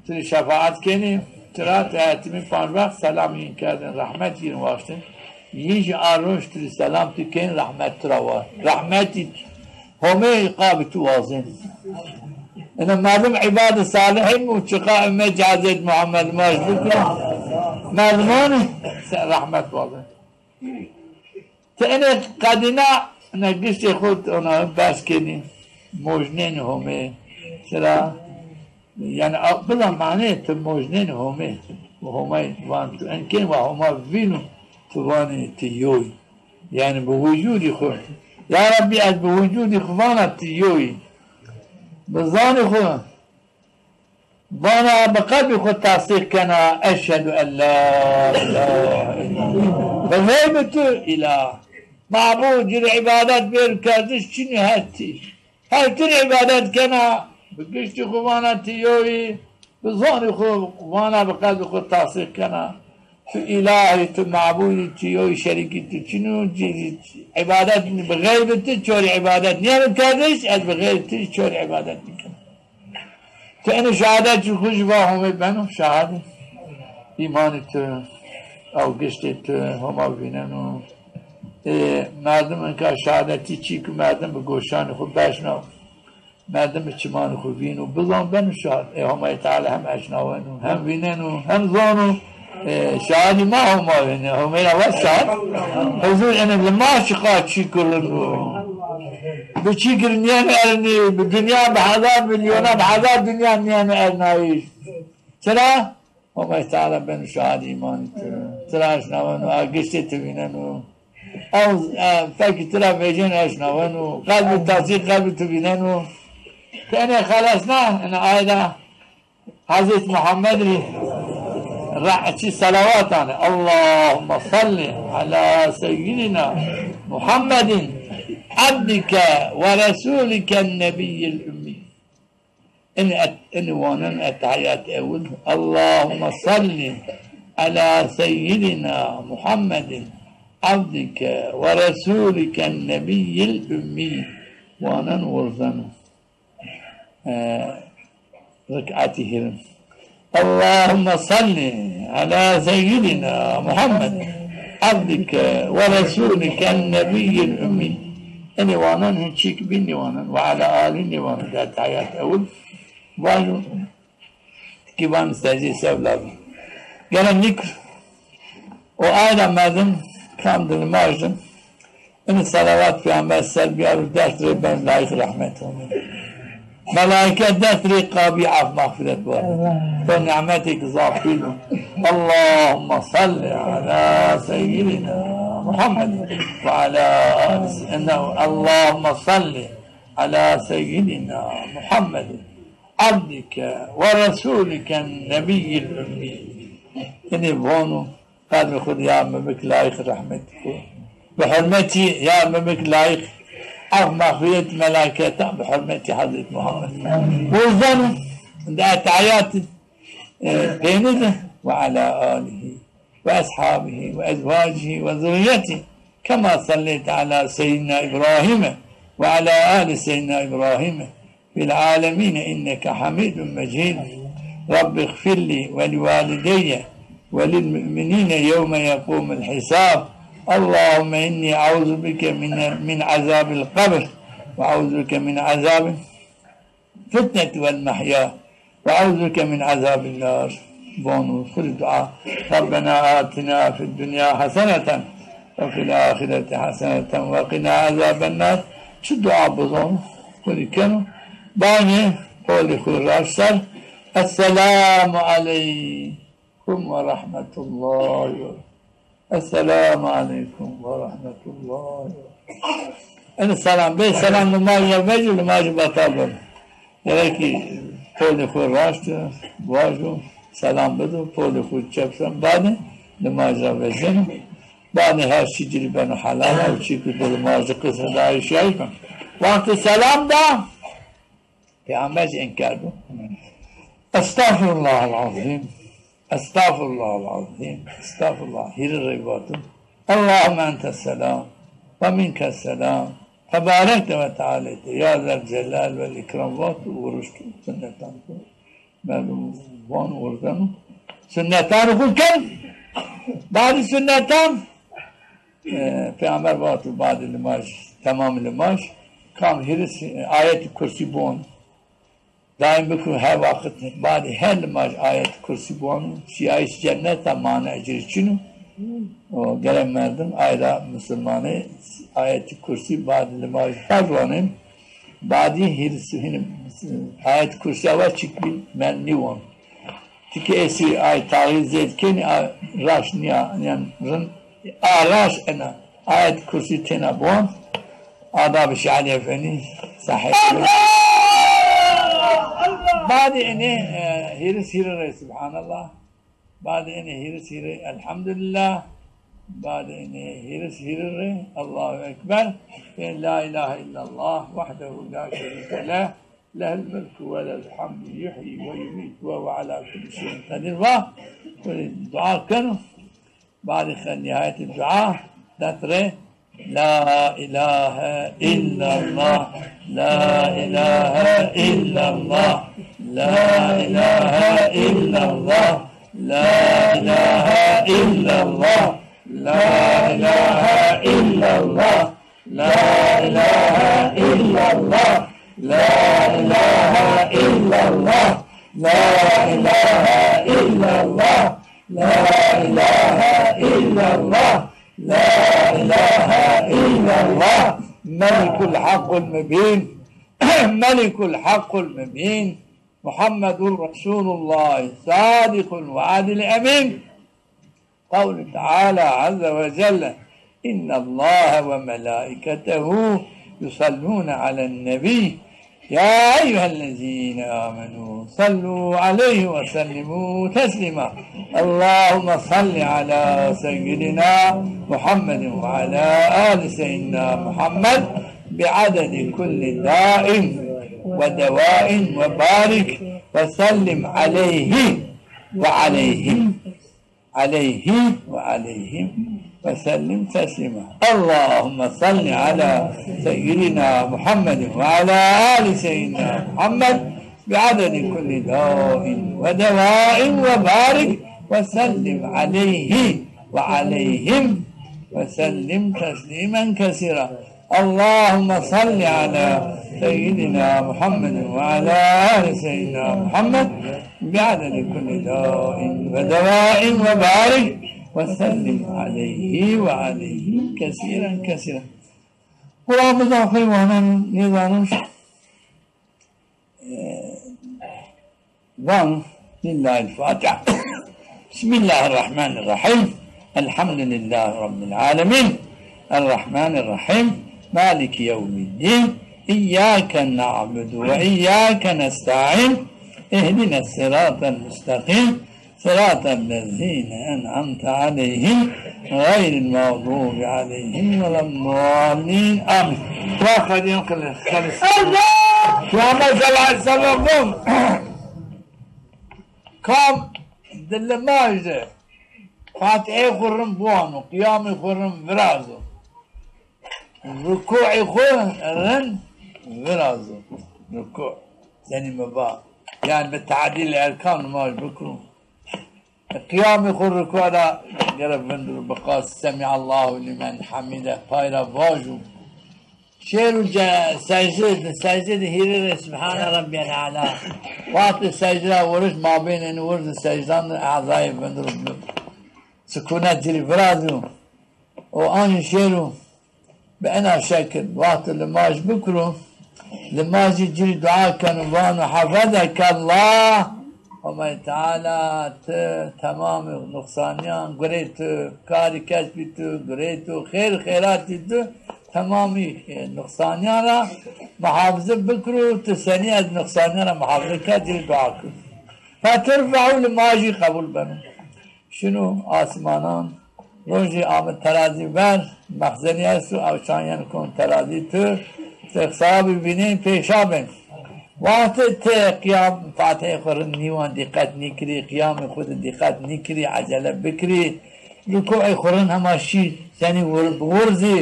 tu rê şefaet kenî, tira ti hetimî panc wext selam yîn kerdin, rehmet yîn waştin. Yîn jî a roj tu rê selam tu kenî, rehmet tira wa. Rehmetî Homê qabî tu wazên. Ena merdim îbadê salihîn û çiqa ummetî Hezret Muhammed ma jî bikro. Merdimanî se-, rehmet wazên. Ti enê qedîna, ena giştê xwu ona bes kenî, mojnenî Homê. Çira? Yanî, a, bila manê ti mojnenî Homê. Homay van tu en kên wa Homa vîno, tu vanê ti yoy. Yanî bi wucûdî xwu. Ya Rebbî, ez bi wucûdî xwu vana ti yoy. Bi zanî xwu. Vana bi qelbî xwu tasdîq kena, eşhedü en la îlahe illallah. Bi xeybî tu îlah. Mabûd, ci rê îbadet bêr kerdiş çinî, her tî. Her tî rê îbadet kena, bi giştî xwu vana ti yo yî, bi zonî xwu vana, bi qelbî xwu tasdîq kena. Tu îlah î, tu mabûd î, tu yo yî, şerîkî tu çinî yo, ci rê îbadet bi xeybî tu çorî îbadet nîyeno kerdiş, ez bi xeybî tu çorî îbadet nîkena. Ti enê şehadet çi xwu jî va Homê beno şahidî. Îmanî tu, ew giştê tu, Homa vîneno. Ê, merdim inka şehadetî çî ku merdim bi goşanî xwu beşna, merdim bi çimanî xwu vîno, bizan beno şahid. Ê, Homayê Teala hem eşnaweno, hem vîneno, hem zono. E, şahidî ma Homa vînê, Homey ra wa şahid. Huzur ene li ma çiqa çî kirino. Bi çî kir nîyeno ernî, bi dinya bi hezar milyona, bi hezar dinya nîyeno ernayîş. Çira? Homay Teala beno şahidî îmanî tu. Tira eşnaweno, a giştê tu vîneno. Ew, e, fekî tira vecên eşnaweno. Qelbî tasî, qelbî tu vîneno. Ti enê xelesna, ena ayda Hezret Muhammed rî ra-, çi selawat anê. Allahumme salli ala seyyidina Muhammedin abdike ve resulike nebiyyil ummi. Ini et-, ini wanen ettehiyat ewil. Allahumme salli ala seyyidina Muhammedin abdike ve resulike nebiyyil ummi. Wanen wurzeno. E, rik'etî hîrin. Allahumme salli ala seyyidina Muhammed abdike ve resulike nebiyyil ummi. Enê wanen hin çîk bîn nîwanen. Ve ala alî nîwanen. De tahiyat ewil. Vajû. Kî van secdê sew lazim. Gere nîkir. O ayda merdim kam di nimaj din. Ini selawat Peyxamber ser biyar û dest rê ben layîq rehmet. Melaîke dest rê qabî af mexfîret war. To nîmetêk zaf pîl o. Allahumme salli ala seyyidina Muhammed ve ala ali se-, Allahumme salli ala seyyidina Muhammed abdike ve resulike nebiyyil ummi. Ini vonu. Qelbê xwu de ya mimik layîq rehmetî xwu. Bi hurmetî ya mimik layîq af mexfîret melaîketan bi hurmetî Hezret Muhammed. Wurzeno di etehiyatî, e, pênî de ve ala alîhî ve eshabîhî ve ezwacîhî ve zurrîyetî kema salleyte ala seyyidina Îbrahîme ve ala alî seyyidina Îbrahîme في العالمين إنك حميد مجيد. رب اغفر لي ولوالدي وللمؤمنين يوم يقوم الحساب. اللهم إني أعوذ بك من، من عذاب القبر، وأعوذ بك من عذاب الفتنة والمحيا، وأعوذ بك من عذاب النار. Vano, xwu rê dua. Rabbena atina fid dunya haseneten ve fil ahireti haseneten ve qina azaben nar. Çi dua bizano, xwu rê keno. Banê qolê xwu raşt ser. Esselamu aleykum ve rahmetullahi ve Esselamu aleykum ve rahmetullahi ve Ene selam bê, selam nimaj ra vecî, nimajî betal beno. Gerek kî qolê xwu raşt vajo, selam bido, qolê xwu çep ser, badê nimaj ra veceno. Badê her çî ci rê beno helal, ew çî ku di nimajî qisir de ayî şayî keno. Wextê selam da, Peyxamber zî enkerdo. Estağfirullahal azîm. Estağfirullahal azîm. Estağfirullah. Hîrê rey vato. Allahümme entes selam ve minkes selam. Tebarekte ve tealeyte. Ya zel celal vel ikram vato, vuruşto. Sunnetan xwu. Merdum vano, wurzeno. Sunnetan xwu ken. Badî sunnetan. E, Peyxamber vato badê limaj, temamê limaj, kam hîris, e, ayetî kursî biwan. Daîm bikir her waqit, badê her limaj ayetî kursî biwano, şiyayîş cennet a, mane ecrî çin o. O, gerek merdim ay ra, misilmanê, ayetî kursî badê limaj ferz wanê. Badî hîris, hînî, ayetî kursî awa çik bî, men nîwan. Tikê esî ay taxîr zêd kenî, a raşt nîya, yan rind, a raşt ena. Ayet Kursî têna biwan. Adab-ı Şî Elî Efendî sahîb. Badê enê, e, hîris hîrê rê Subhanallah. Badê enê hîris hîrê Elhamdulillah. Badê enê hîris hîrê rê Allahu Ekber. Ve La ilahe illallah vahdehu la şerîke leh. Lehul mulku ve lehul hamdu yuhyi ve yumîtu ve huve ala kulli şeyin kadir va. Böyle dua keno. Badê xwu nîhayetê dua dest rê La ilahe illallah, la ilahe illallah, la ilahe illallah, la ilahe illallah, la ilahe illallah. La ilahe illallah, la ilahe illallah, la ilahe illallah, la ilahe illallah, la ilahe illallah. Melikul Hakkul Mubin, Melikul Hakkul Mubin, Muhammedur Resulullah, Sadikul Vaadil Emin. قوله تعالى عز وجل: إن الله وملائكته يصلون على النبي، يا أيها الذين آمنوا صلوا عليه وسلموا تسليما. اللهم صل على سيدنا محمد وعلى آل سيدنا محمد بعدد كل داء ودواء وبارك وسلم عليه وعليهم. عليه وعليهم وسلم تسليما. اللهم صل على سيدنا محمد وعلى آل سيدنا محمد بعدد كل داء ودواء وبارك وسلم عليه وعليهم وسلم تسليما كثيرا. اللهم صل على سيدنا محمد وعلى آل سيدنا محمد بعدد كل داء ودواء وبارك وسلم عليه وعليهم كثيرا كثيرا. Quran bizafê wanan nêzanin. Van, لله الفاتحة. بسم الله الرحمن الرحيم. الحمد لله رب العالمين. الرحمن الرحيم. مالك يوم الدين. إياك نعبد وإياك نستعين. اهدنا الصراط المستقيم. صراط الذين أنعمت عليهم غير المغضوب عليهم ولا الضالين. آمين. Wa qedîn qil-, xelis. Peyxamber sallallahu aleyhi ve sellem von, kam di limaj de Fatihê xwu rind biwano, qiyamê xwu rind virazo, rukûê xwu rind virazo. Rukû. Senî mi va. Yanî bi tadîl erkan nimaj bikiro. Qiyamê xwu rukû ra gere vindir, bi qas "Semîallahu limen hamide" pay ra vajo. Şêr û ce-, secde di, secde di hîrê rê Subhane Rabbiyel A'la. Wextê secde ra wiriş, mabênê eno wirz û secdan di ezayê vindir û sukûnet ci rê virazîyo. O ancî şêro bi ena şekil wexto limaj bikiro, limajî ci rê dua keno, vano "Hefezekallah", Homay Teala ti temamê nuqsaniyan gurê tu, karî kesbî tu gurê tu, xêr xêratî tu temamî, e, nuqsaniyan ra muhafize bikiro, tu senî ez nuqsaniyan ra muhafize ke, ci rê dua kiro. Feturfe'u, limajî qebul beno. Şino asmanan, rojî ame terazî ver, mexzenî esto, ew çan yen kon terazî tu, ti sewabî vînên pêşa bên. Wextê ti qiyam, Fatihê xwu rind nîwan dîqet nîkirî, qiyamê xwu de dîqet nîkirî, ecele bikirî, rukûê xwu rind hema şî, senî wir-, wirzî,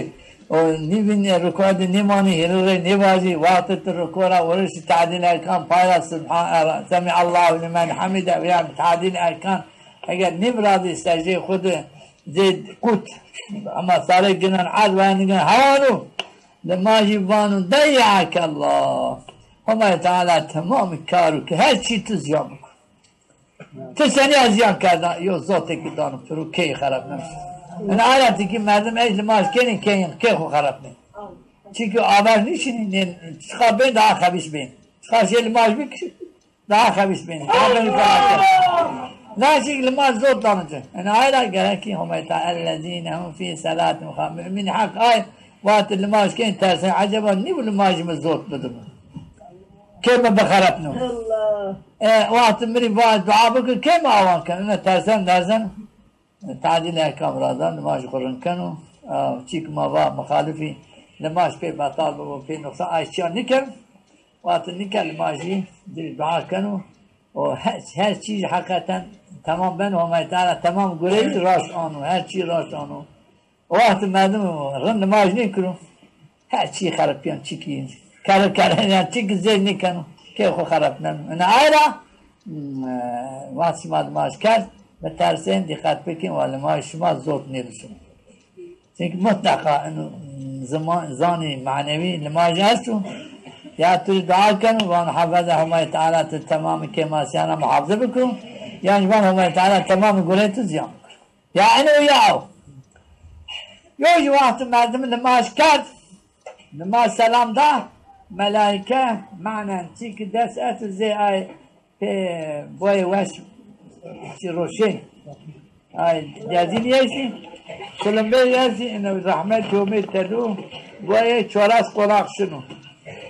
o nîvînê rukû de nîmanî, hîrê rê nêvajî, wextê ti rukû ra wirişî tadîl erkan pay ra Subhan-, Semîallahu lîmen hamîde, yan tadîl erkan, eger nêvirazî secdeyê xwu de zê qut, ema sarê ginan erd waya nîgan hewano, limajî vano "Deyye'ekallah". Homay Teala temamî kar û ke her çî tu ziyan biko. Ti senî ya ziyan kerda, yo zotêkî dano piro, keyî xerepneno. Ena aye ra ti kî merdim ey limaj kenî, keyîn, key xwu xerepnê. Çîkî aver nîşinî, nê, çiqa bên daha xebîs bên. Çiqa şê limaj bikî, daha xebîs bênî. Daha bênî felaket. Na çîk limaj zot dano ci. Ena aye ra gerekî Homay Teala, "Ellezîne hum fî salatihim xaşi'ûn." Mumînî heq ay, wextê limaj kenî tersên, eceba nî bu limajî mi zot bidibi, kê mi bixerepno. E, wextê mi rê va dua bikir, kê mi awan ken. Ina tersen, dersen. Tadîl erkan virazan, limajî xwu rind keno. A, çîk ma va muxalifî limaj pê betal bibo, pê nuqsan, ay çîya nîken. Wextê nîke limajî ci rê dua keno. O her, her çî heqîqeten temam beno, Homay Teala temam gureyî raşt ano, her çî raşt ano. O wext merdim rind limaj nêkiro. Her çî xeripîyan, çîkî kerre kerre, yan çîkî zêd nêkeno. Kê xwu xerepneno. Ina aye ra, m, e, wext şima limaj kerd, mi tersên dîqet bikîn, wa limaj şima zot nêbişino. Çunkî mutleqa ino, m, ziman, zanî manewî limaj esto. Ya tu rê dua keno, vano "Hefeze", Homay Teala ti temamî kêmasîyan ra muhafize biko. Yan jî vano "Homay Teala temamî gurê tu ziyan bikiro." Ya ino ya o. Yo jî wexto merdimî limaj kerd, limaj selam da, melaîke manen çîkî dest esto zê ay pê boyê weş çî roşên. Ay dezînî estî, silimbeyî estî, ino rehmet yomê tedo, boyê çoras qolaq şino.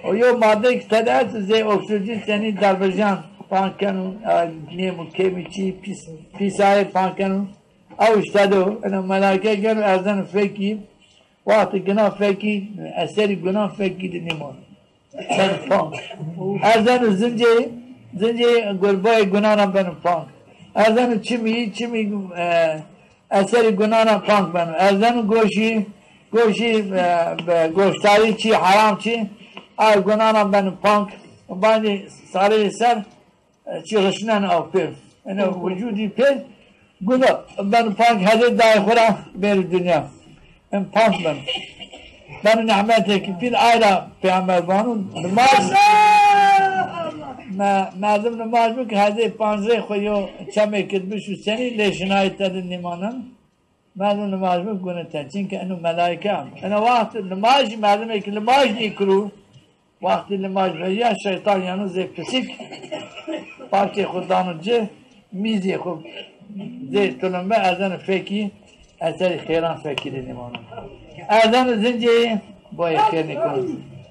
O yo madde kî tede esto zê oksîjîn senî derbirjan pan keno, ay nêm û kêmî çî pîs, pîsayê pan keno. Ew îşte do, ina melaîke geno erzeno fekî, wextê gina fekî, eserî gunan fekî de nêmano. Beno pank. Erzeno zincê, zincê gurbayê gunanan beno pank. Erzeno çimî, çimî, e, eserî gunanan pank beno. Erzeno goşî, goşî, e, be, goştarî çî, heram çî, ay gunanan beno pank. Banî sareyê ser, e, çi rişnen aw pê. Ene wicudî pê guna ben pank hedê dayê xwu ra bêrî dinya. En pank ben. Ben nîmetêkî pîl ay ra peyamber vano, nimaj, me-, merdim nimaj bik, hedê panzrê xwu yo çemêkid bişu senî lê şinayî tedi nîmanen. Merdim nimaj bik gune ten. Çunkî eno melaîke a. Ena wext nimaj, merdimêkî nimaj nîkiro. Wextî nimaj vejîya, şeytan yeno zê pisîk, parkê xwu dano ci, mîzê xwu zê tulumbe, erzeno fekî, eserî xêran fekî de nîmano. Erzeno zincê, boyê xêr nîkono.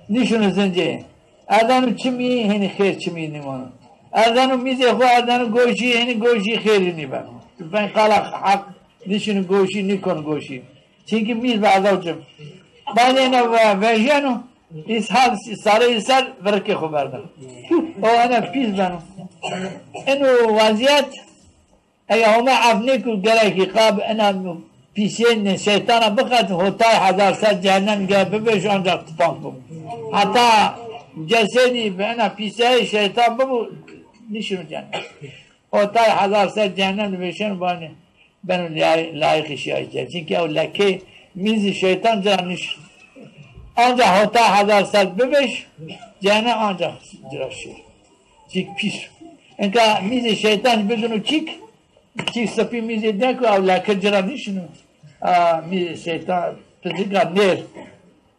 Nîşino zincê. Erzeno çimî, hênî xêr çimî nîmano. Erzeno mîzê xwu, erzeno goşî, hênî goşî xêrî nîbeno. Ben qala heq, nîşino goşî, nîkon goşî. Çunkî mîz bi ezaw ci. Badê ena ve-, vejîyeno, îshar sareyî ser virikê xwu berdeno. O ena pîs beno. Eno wezîyet, eger Homa ef nêko, gerekî qab ena pîsênê şeytana biqetin, hotay hezar ser cehennem gere bivêşo, ancax tipank bibo. Heta cesedî bi ena pîsayê şeytan bibo, nîşino cehennem. Hotay hezar ser cehennem de vêşeno, banî beno lay-, layîqî şîyayî cen. Çunkî ew lekê mîzî şeytan ci ra nîşino. Anca hota hezar ser bivêj, cene anca cira şî. Çîk pîs. Enka mîzê şeytan bidino çîk, çîk sipî mîzê deko, ew leke cira nişino. A, mîzê şeytan, pizika nêr.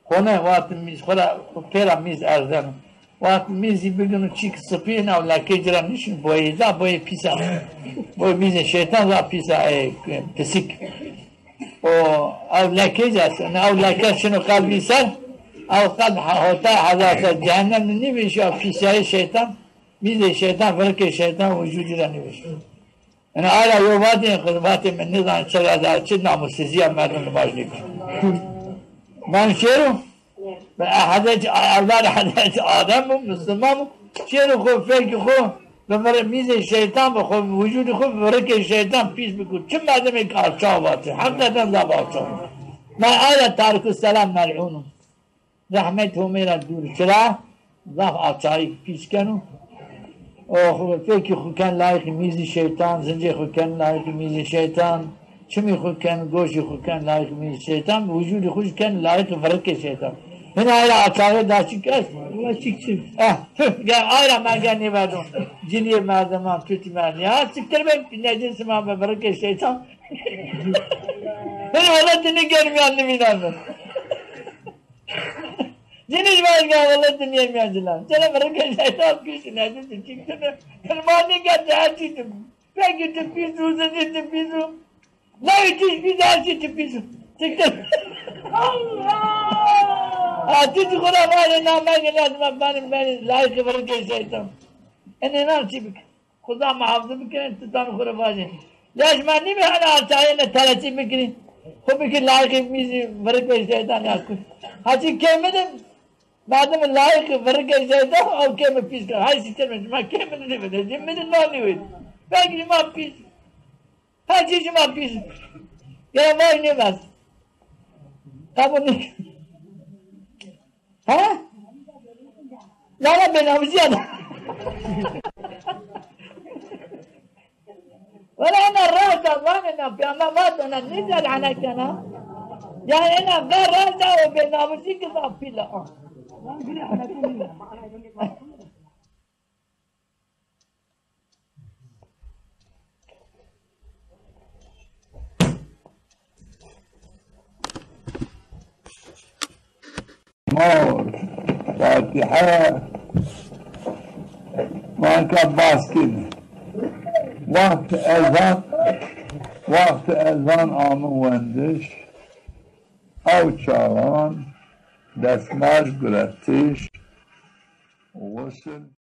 Hone, wextê mîz xo ra, pêra mîz erzeno. Wextê mîzî bigino çîk sipî, ew leke cira nişino, boyê ca, boyê pîsa. Boyê mîzê şeytan ra pîsa, e, pisik. O, ew leke ca, ne ew leke şino qelbî ser, ew qelb ha-, hota hezar ser cehennem de nîvêşî, ew pîsayê şeytan, mîzê şeytan, virikê şeytan, wicudî ra nîvêşî. Ina ay ra yo vatê, vatê mi nizan çi ra da, çi namussizîya merdim nimaj nêkir. Ben şêro, ben Hezretî, ewlad Hezretî Adem o, Musliman o, şêro xo, fekî xo, bi vir-, mîzê şeytan bi xo, wicudî xo, virikê şeytan pîs biko. Çi merdimêk alçax vatê, heqîqeten zaf alçax. Ben ay ra Tariküsselam mel'un o. Rehmet Homê ra dûr. Çira? Zaf alçayîk pîs keno. O xo, fekî xo ken layîqî mîzî şeytan, zincê xo ken layîqî mîzî şeytan, çimî xo ken, goşî xo ken layîqî mîzî şeytan, wicudî xo jî ken layîqî virikê şeytan. Hina ay ra alçaxê da çîk est? Wela çîk çi? Eh, tüh, gel ay ra mergen nêverdo. Cinîyê merdiman, tutî merdiman. Ya siktir be, necisi ma be, virikê şeytan. Hina wela dinî gelmîyan nimînan be. Cinî jî vajî ga wele dinyê mîyan ci la. Çele virikê şeytan pîs o, necisi çîk tine. Qurbanî ga her çî tu. Fekî tu pîs o, zincî tu pîs o. Lewî tu pîs o, her çî tu pîs o. Çîk tine. Allah! Ha, tu jî xo ra vajê na mege lazim a, benim, benim layîqî virikê şeytan. Enê nan çî bik. Xuda muhafize bikirê, ti tanî xo rê vajê. Lej ma nîmê hela alçayêne teletî bikirî. Xo bikir layîqê mîzî virikê şeytan ya kut. Haçî kê mi de, merdim layîqê virikê şeytan, ew kê mi pîs kerd. Hay sîtir mi, şima kê mi de nêvide, jê mi de nanî wê. Belkî şima pîs. Her çî şima pîs. Gere vaj nêvers. Qebul nêkir. He? Lala bênamusîya da. Wela ena rast a, vanê na peyamber vat, ena nêcel henekena. Yanî ena ver rast a, o bênamusî ki zaf pîl a. Ma Fatîhe ma ka bas kir. Wext ezan, wext ezan ame wendiş, ew çaxan desmaj guretiş, xusl